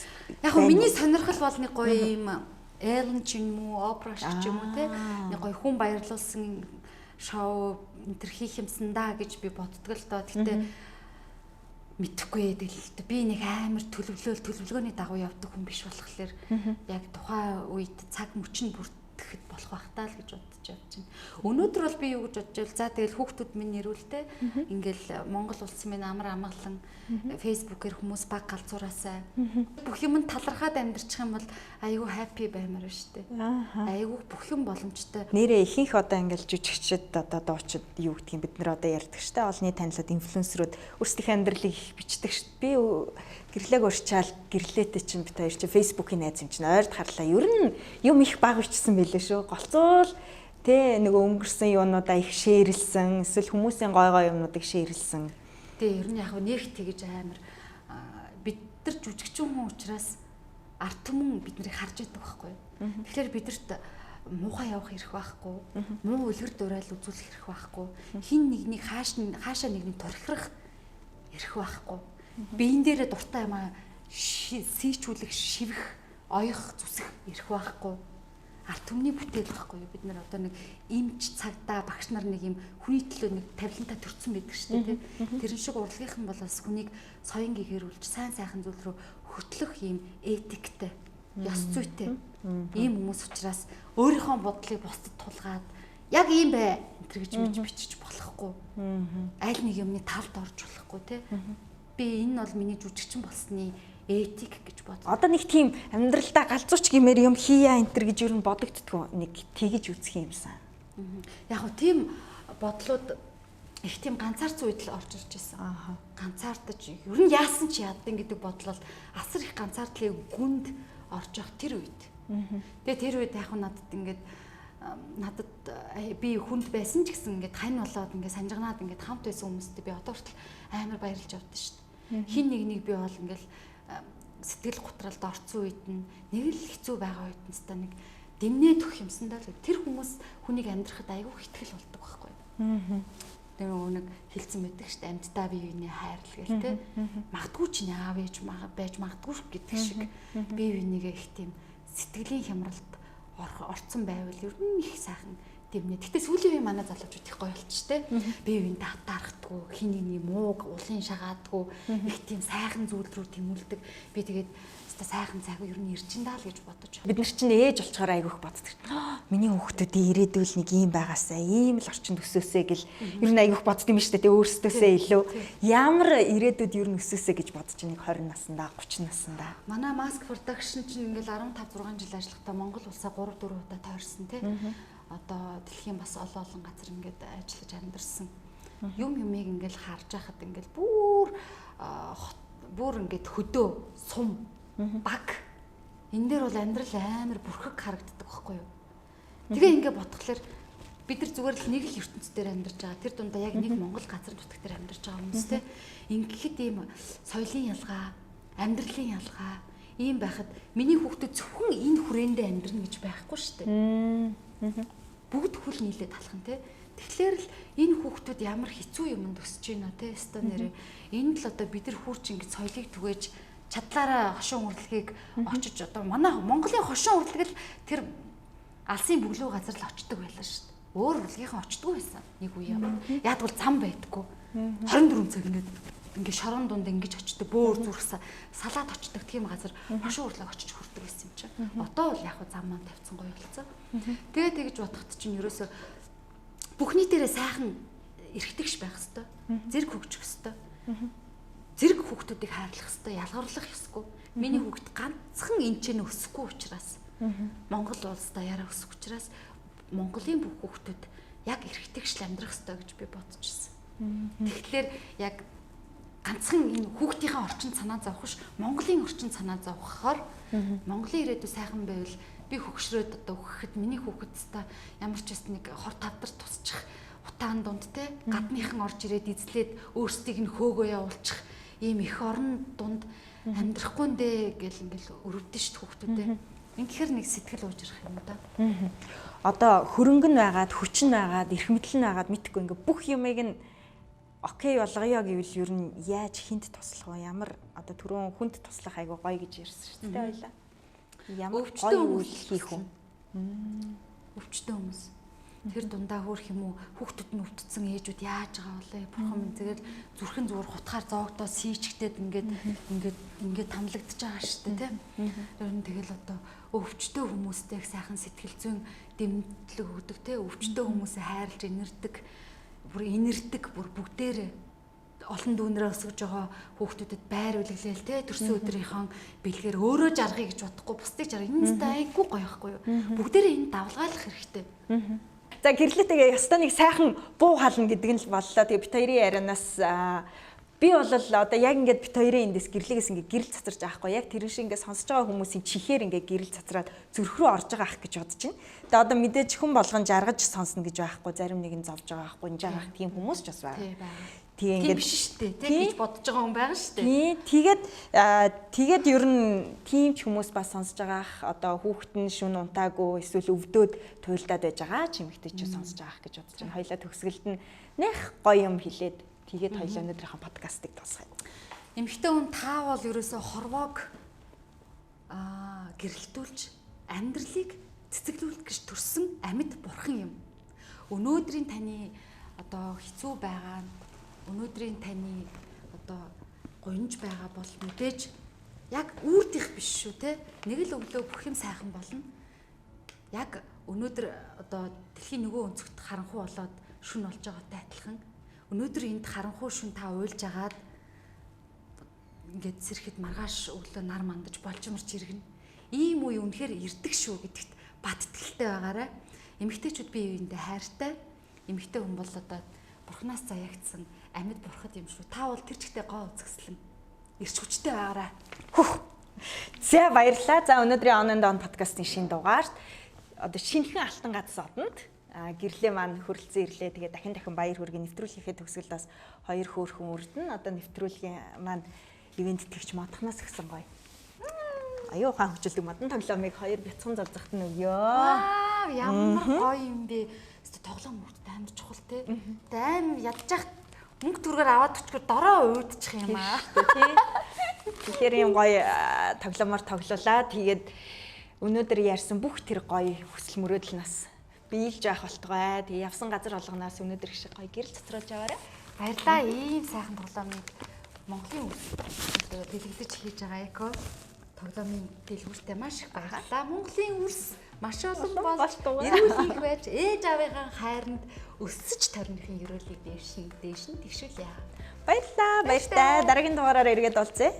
Яг нь миний сонирхол бол нэг гоё юм Эллен ч юм уу, Опра шиг ч юм уу тий. Нэг гоё хүн баярлуулсан шоу энэ төр хийх юмсан да гэж би боддог л доо. Гэтэ мэдхгүй тэгэл би нэг амар төлөвлөөл төлөвлөгөөний дагуу явдаг хүн биш болохоор яг тухайн үед цаг мөч нь бүрдэх гэхэд болох байх таа л гэж бодож явж байна. Өнөөдөр бол би юу гэж бодож байвал за тэгэл хүүхдүүд минь нэрүүлтэй ингээл Монгол улс минь амар амгалан Facebook-ээр хүмүүс баг галзуураасай. Бүх юм талархаад амьдарчих юм бол айгүй happy баймаар байна шүү дээ. Айгүй бүх юм боломжтой. Нэрээ ихэнх одоо ингээл жүжигчд одоо дуучид юу гэдгийг бид нар одоо ярьдаг шүү дээ. Олонний танилуд инфлюенсерүүд өөрсдийнхээ амьдралыг их бичдэг шүү дээ. Би гэрлээг урьчаал гэрлээтэй чинь бид хоёр чинь Facebook-ийн найз юм чинь ойрд харлаа. Ер нь юм их баг бичсэн байлээ шүү. Голцоол тэ нөгөө өнгөрсөн юунуудаа их шеэрлсэн, эсвэл хүмүүсийн гой гой юмнуудыг шеэрлсэн. Тэ ер нь яг нэг тэгэж амар бид нар жүжигчин хүн учраас ард түмэн бид нарыг харж байдаг байхгүй юу. Тэгэхээр бидэрт муухай явах эрх байхгүй, муу үлгэр дуурайл үзүүлэх эрх байхгүй, хин нэгнийг хаашаа нэгнийг турхирах эрх байхгүй. Биен дээрээ дуртай юмаа сийчүүлэх, шивэх, оёх, зүсэх эрх байхгүй. Ард түмний бүтээл байхгүй юу? Бид нар одоо нэг эмч цагдаа багш нар нэг юм хүний төлөө нэг тавилантай төрцөн байдаг шүү дээ, тийм. Тэрэн шиг урлагийнхан бол бас хүнийг соён гэгэрүүлж сайн сайхан зүйл рүү хөтлөх юм этиктэй, ёс зүйтэй ийм хүмүүс учраас өөрийнхөө бодлыг бусдад тулгаад яг ийм бай энэ гэж мэдж бичиж болохгүй. Аль нэг юмны талд орж болохгүй, тийм. Би энэ бол миний жүжигчин болсны этик гэж бодсон. Одоо нэг тийм амьдралдаа галзууч гэмээр юм хийя энэ төр гэж юу н бодогддгоо нэг тэгэж үзэх юмсан. Яг хөө тийм бодлууд их тийм ганцаарц үед л орж ирж байсан. Ганцаардаж ер нь яасан ч яадсан гэдэг бодол бол асар их ганцаардлын гүнд орж явах тэр үед. Тэгээ тэр үед яг надад ингээд надад би хүнд байсан ч гэсэн ингээд хань болоод ингээд санжигнаад ингээд хамт байсан хүмүүстэй би одоо хүртэл амар баярлж явдсан шүү дээ. Хин нэг нэг би бол ингээл сэтгэл готролд орцсон үед нь нэг л хэцүү байгаа үед нь та нэг дэмнээ төх юмсандаа л тэр хүмүүс хүнийг амьдрахад айгүй ихтгэл болдог байхгүй. Тэр нөгөө нэг хэлсэн байдаг шүү дээ. Амьдтаа бие биенээ хайрлал гэл те. Магадгүй чинь аав ээж байж магадгүй гэдэг шиг бие бинийгээ их тийм сэтгэлийн хямралд орцсон байвал ер нь их сайхан дэмнэ. Гэтэ сүүлийн үеийн манай залуучууд их гоё болчих те. Бие биенээ татаархдаггүй, хин нэгний мууг улын шагаадгүй, их тийм сайхан зүйл рүү тэмүүлдэг. Би тэгээд өстой сайхан цайг ер нь ирчин даа л гэж бодож байна. Бид нар чинь ээж болчоор айгүйх боддог. Миний хүүхдүүдийн ирээдүйн нэг ийм байгаасаа, ийм л орчинд өсөөсэй гэл ер нь айгүйх бодд юм шүү дээ. Өөрсдөөсөө илүү ямар ирээдүйд ер нь өсөөсэй гэж бодож нэг 20 наснда, 30 наснда. Манай Mask Production чинь ингээл 15 6 жил ажиллахдаа Монгол улсаа 3 4 удаа тойрсон тий. Одоо дэлхийн бас олон олон газар ингээд ажиллаж амьдарсан. Юм юмыг ингээл харж байхад ингээл бүр ингээд хөдөө сум баг энэ дээр бол амьдрал амар бүрхэг харагддаг байхгүй юу. Тэгээ ингээд бодглохлоор бид нар зүгээр л нэг л ертөнц дээр амьдарч байгаа. Тэр дундаа яг нэг Монгол газар нутаг дээр амьдарч байгаа хүмүүс те. Ингээд ийм соёлын ялгаа, амьдралын ялгаа ийм байхад миний хүүхдүүд зөвхөн энэ хүрээндээ амьдрна гэж байхгүй шүү дээ. Бүгд хөл нийлээд алхах нь те. Тэгэхээр л энэ хүүхдүүд ямар хэцүү юмд өсөж байна те. Өстой нэрээ энд л одоо бид нар хүүрч ингэж соёлыг түгээж чадлаараа хошин урлагийг очиж одоо манай Монголын хошин урлаг л тэр алсын бөглөө газар л очдөг байлаа шүү дээ. Өөр урлагийнхан очдгүй байсан нэг үе юм. Яагтвэл зам байдаггүй. 24 цаг ингээд шорон дунд ингэж очдөг, бөөр зүрх салаад очдөг тийм газар хошин урлаг очиж хүрдэг байсан юм чинь. Одоо бол яг зам маань тавьсан гоё болцсон. Тэгээ тэгж бодоход чинь ерөөсөө бүх нийтээрээ сайхан эрхтгш байх хэвээр, зэрэг хөгжих хэвээр. Зэрэг хүүхдүүдийг хайрлах хэвээр, ялгарлах ёсгүй. Миний хүүхд ганцхан энэ ч өсөхгүй учраас Монгол улс даяараа өсөх учраас Монголын бүх хүүхдүүд яг эрхтгшл амьдрах хэвээр гэж би бодчихсон. Тэгэхээр яг ганцхан энэ хүүхдийнхээ орчин санаа зовх ш Монголын орчин санаа зовхохоор Монголын ирээдүй сайхан байвал би хөгшрөөд одоо өгөхөд миний хүүхэд өстой ямар ч байсан нэг хор тавдар тусчих утаан дунд те гадныхан орж ирээд эзлээд өөрсдийг нь хөөгөө явуулчих ийм их орон дунд амьдрахгүй нэ гэл ингээл өрөвдөн шт хүүхдүүдээ. Ингэхээр нэг сэтгэл уужрах юм да. Одоо хөрөнгө нь байгаад, хүч нь байгаад, эрх мэдэл нь байгаад мэдхгүй ингээ бүх юмыг нь окей болгоё гэвэл ер нь яаж хинт туслах вэ? Ямар одоо түрүүн хүнд туслах айгу гоё гэж ярьсан шүү дээ байлаа. Ямар гоё үйл хийх вэ? Өвчтөн хүмүүс. Тэр дундаа хөөх юм уу хүүхдүүд нь өвдсөн ээжүүд яаж байгаа вэ? Бурхан минь тэгэл зүрхэн зүгээр хутгаар зоогдоо сийчгдээд ингээд ингээд ингээд тамлагдчихж байгаа шүү дээ, тийм. Тэр нь тэгэл одоо өвчтөе хүмүүстэй их сайхан сэтгэл зүйн дэмжлэг өгдөг, тийм. Өвчтөе хүмүүсээ хайрлаж инэрдэг, бүр инэрдэг, бүр бүгдээрээ олон дүүнрээ өсгөж байгаа хүүхдүүдэд байр үлгэлээл те төрсөн өдрийнхөө бэлгээр өөрөө жаргая гэж бодохгүй бусдыг жаргая. Энэ зүйтэй айгүй гоё байхгүй юу? Бүгдээрээ энэ давлгаалах хэрэгтэй. За гэрлээтэйгээ ястаа нэг сайхан буу хална гэдэг нь л боллоо. Тэгээ бит хоёрын ярианаас би бол одоо яг ингээд бит хоёрын эндээс гэрлэгээс ингээд гэрэл цацарч байгаа хгүй. Яг тэрэн шиг ингээд сонсож байгаа хүмүүсийн чихээр ингээд гэрэл цацраад зүрх рүү орж байгаа ах гэж бодож байна. Тэгээ одоо мэдээж хүн болгон жаргаж сонсно гэж байхгүй. Зарим нэг нь зовж байгаа ахгүй, жаргах тийм хүмүүс ч бас байгаа. Тэгээ ингээд биш шүү дээ, тийм гэж бодож байгаа хүн байгаа шүү дээ. Тэгээд тэгээд ер нь тийм ч хүмүүс бас сонсож байгаа ах одоо хүүхэд нь шүн унтаагүй эсвэл өвдөөд туйлдаад байж байгаа ч эмэгтэй ч сонсож байгаа ах гэж бодож байна. Хоёлаа төгсгөлд нь нэх гоё юм хэлээд тэгээд хоёлаа өнөөдрийнхөө подкастыг дуусгая. Эмэгтэй хүн та бол ерөөсөө хорвоог гэрэлтүүлж амьдралыг цэцэглүүлэх гэж төрсөн амьд бурхан юм. Өнөөдрийн таны одоо хэцүү байгаа нь өнөөдрийн таны одоо гунж байгаа бол мэдээж яг үрдих биш шүү те. Нэг л өглөө бүх юм сайхан болно. Яг өнөөдөр одоо дэлхийн нөгөө өнцөгт харанхуй болоод шүн болж байгаатай адилхан. Өнөөдөр энд харанхуй шүн та уйлж агаад ингээд сэрхэд маргааш өглөө нар мандаж болжморч иргэнэ. Ийм үе үнэхээр ирдэг шүү гэдэгт бат итгэлтэй байгаарай. Эмэгтэйчүүд бие биендээ хайртай. Эмэгтэй хүн бол одоо бурхнаас заяагдсан амьд бурхад юм шүү. Та бол тэр чигтээ гоо үзэсгэлэн эрч хүчтэй байгаарай. Хөх. За баярлалаа. За өнөөдрийн On and On подкастын шинэ дугаарт одоо шинэхэн алтан гац одонд гэрлээ маань хөрөлцөн ирлээ. Тэгээ дахин дахин баяр хүргэе. Нэвтрүүлгийнхээ төгсгөлд бас хоёр хөөрхөн үрдэн. Одоо нэвтрүүлгийн маань ивент тэтгэгч модхноос өгсөн гоё. Аюу ухаан хөгжилдөг модон тоглоомыг хоёр бяцхан золзохт нь өгөө. Вау, ямар гоё юм бэ. Хэвээ тоглоом мөртөө амар чухал те. Тэ аим ядчих мөнгө төргөөр аваад өчгөр дороо уйдчих юм аа. Тий. Тэгэхээр юм гоё тоглоомоор тоглолаа. Тэгээд өнөөдөр ярьсан бүх тэр гоё хүсэл мөрөөдөл нас биелж явах болтугай. Тэгээ явсан газар болгоноос өнөөдөр их шиг гоё гэрэл цацруулж яваарай. Баярлалаа. Ийм сайхан тоглоомыг Монголын үс бэлгэлж хийж байгаа эко тоглоомын дэлгүүртээ маш их баярлалаа. Монголын үрс маш олон болж эрүүл их байж ээж аавынхаа хайранд өссөж торныхын ерөөлийг дээш нь тэгшүүлье. Баярлалаа. Баяртай. Дараагийн дугаараар эргээд уулзъя.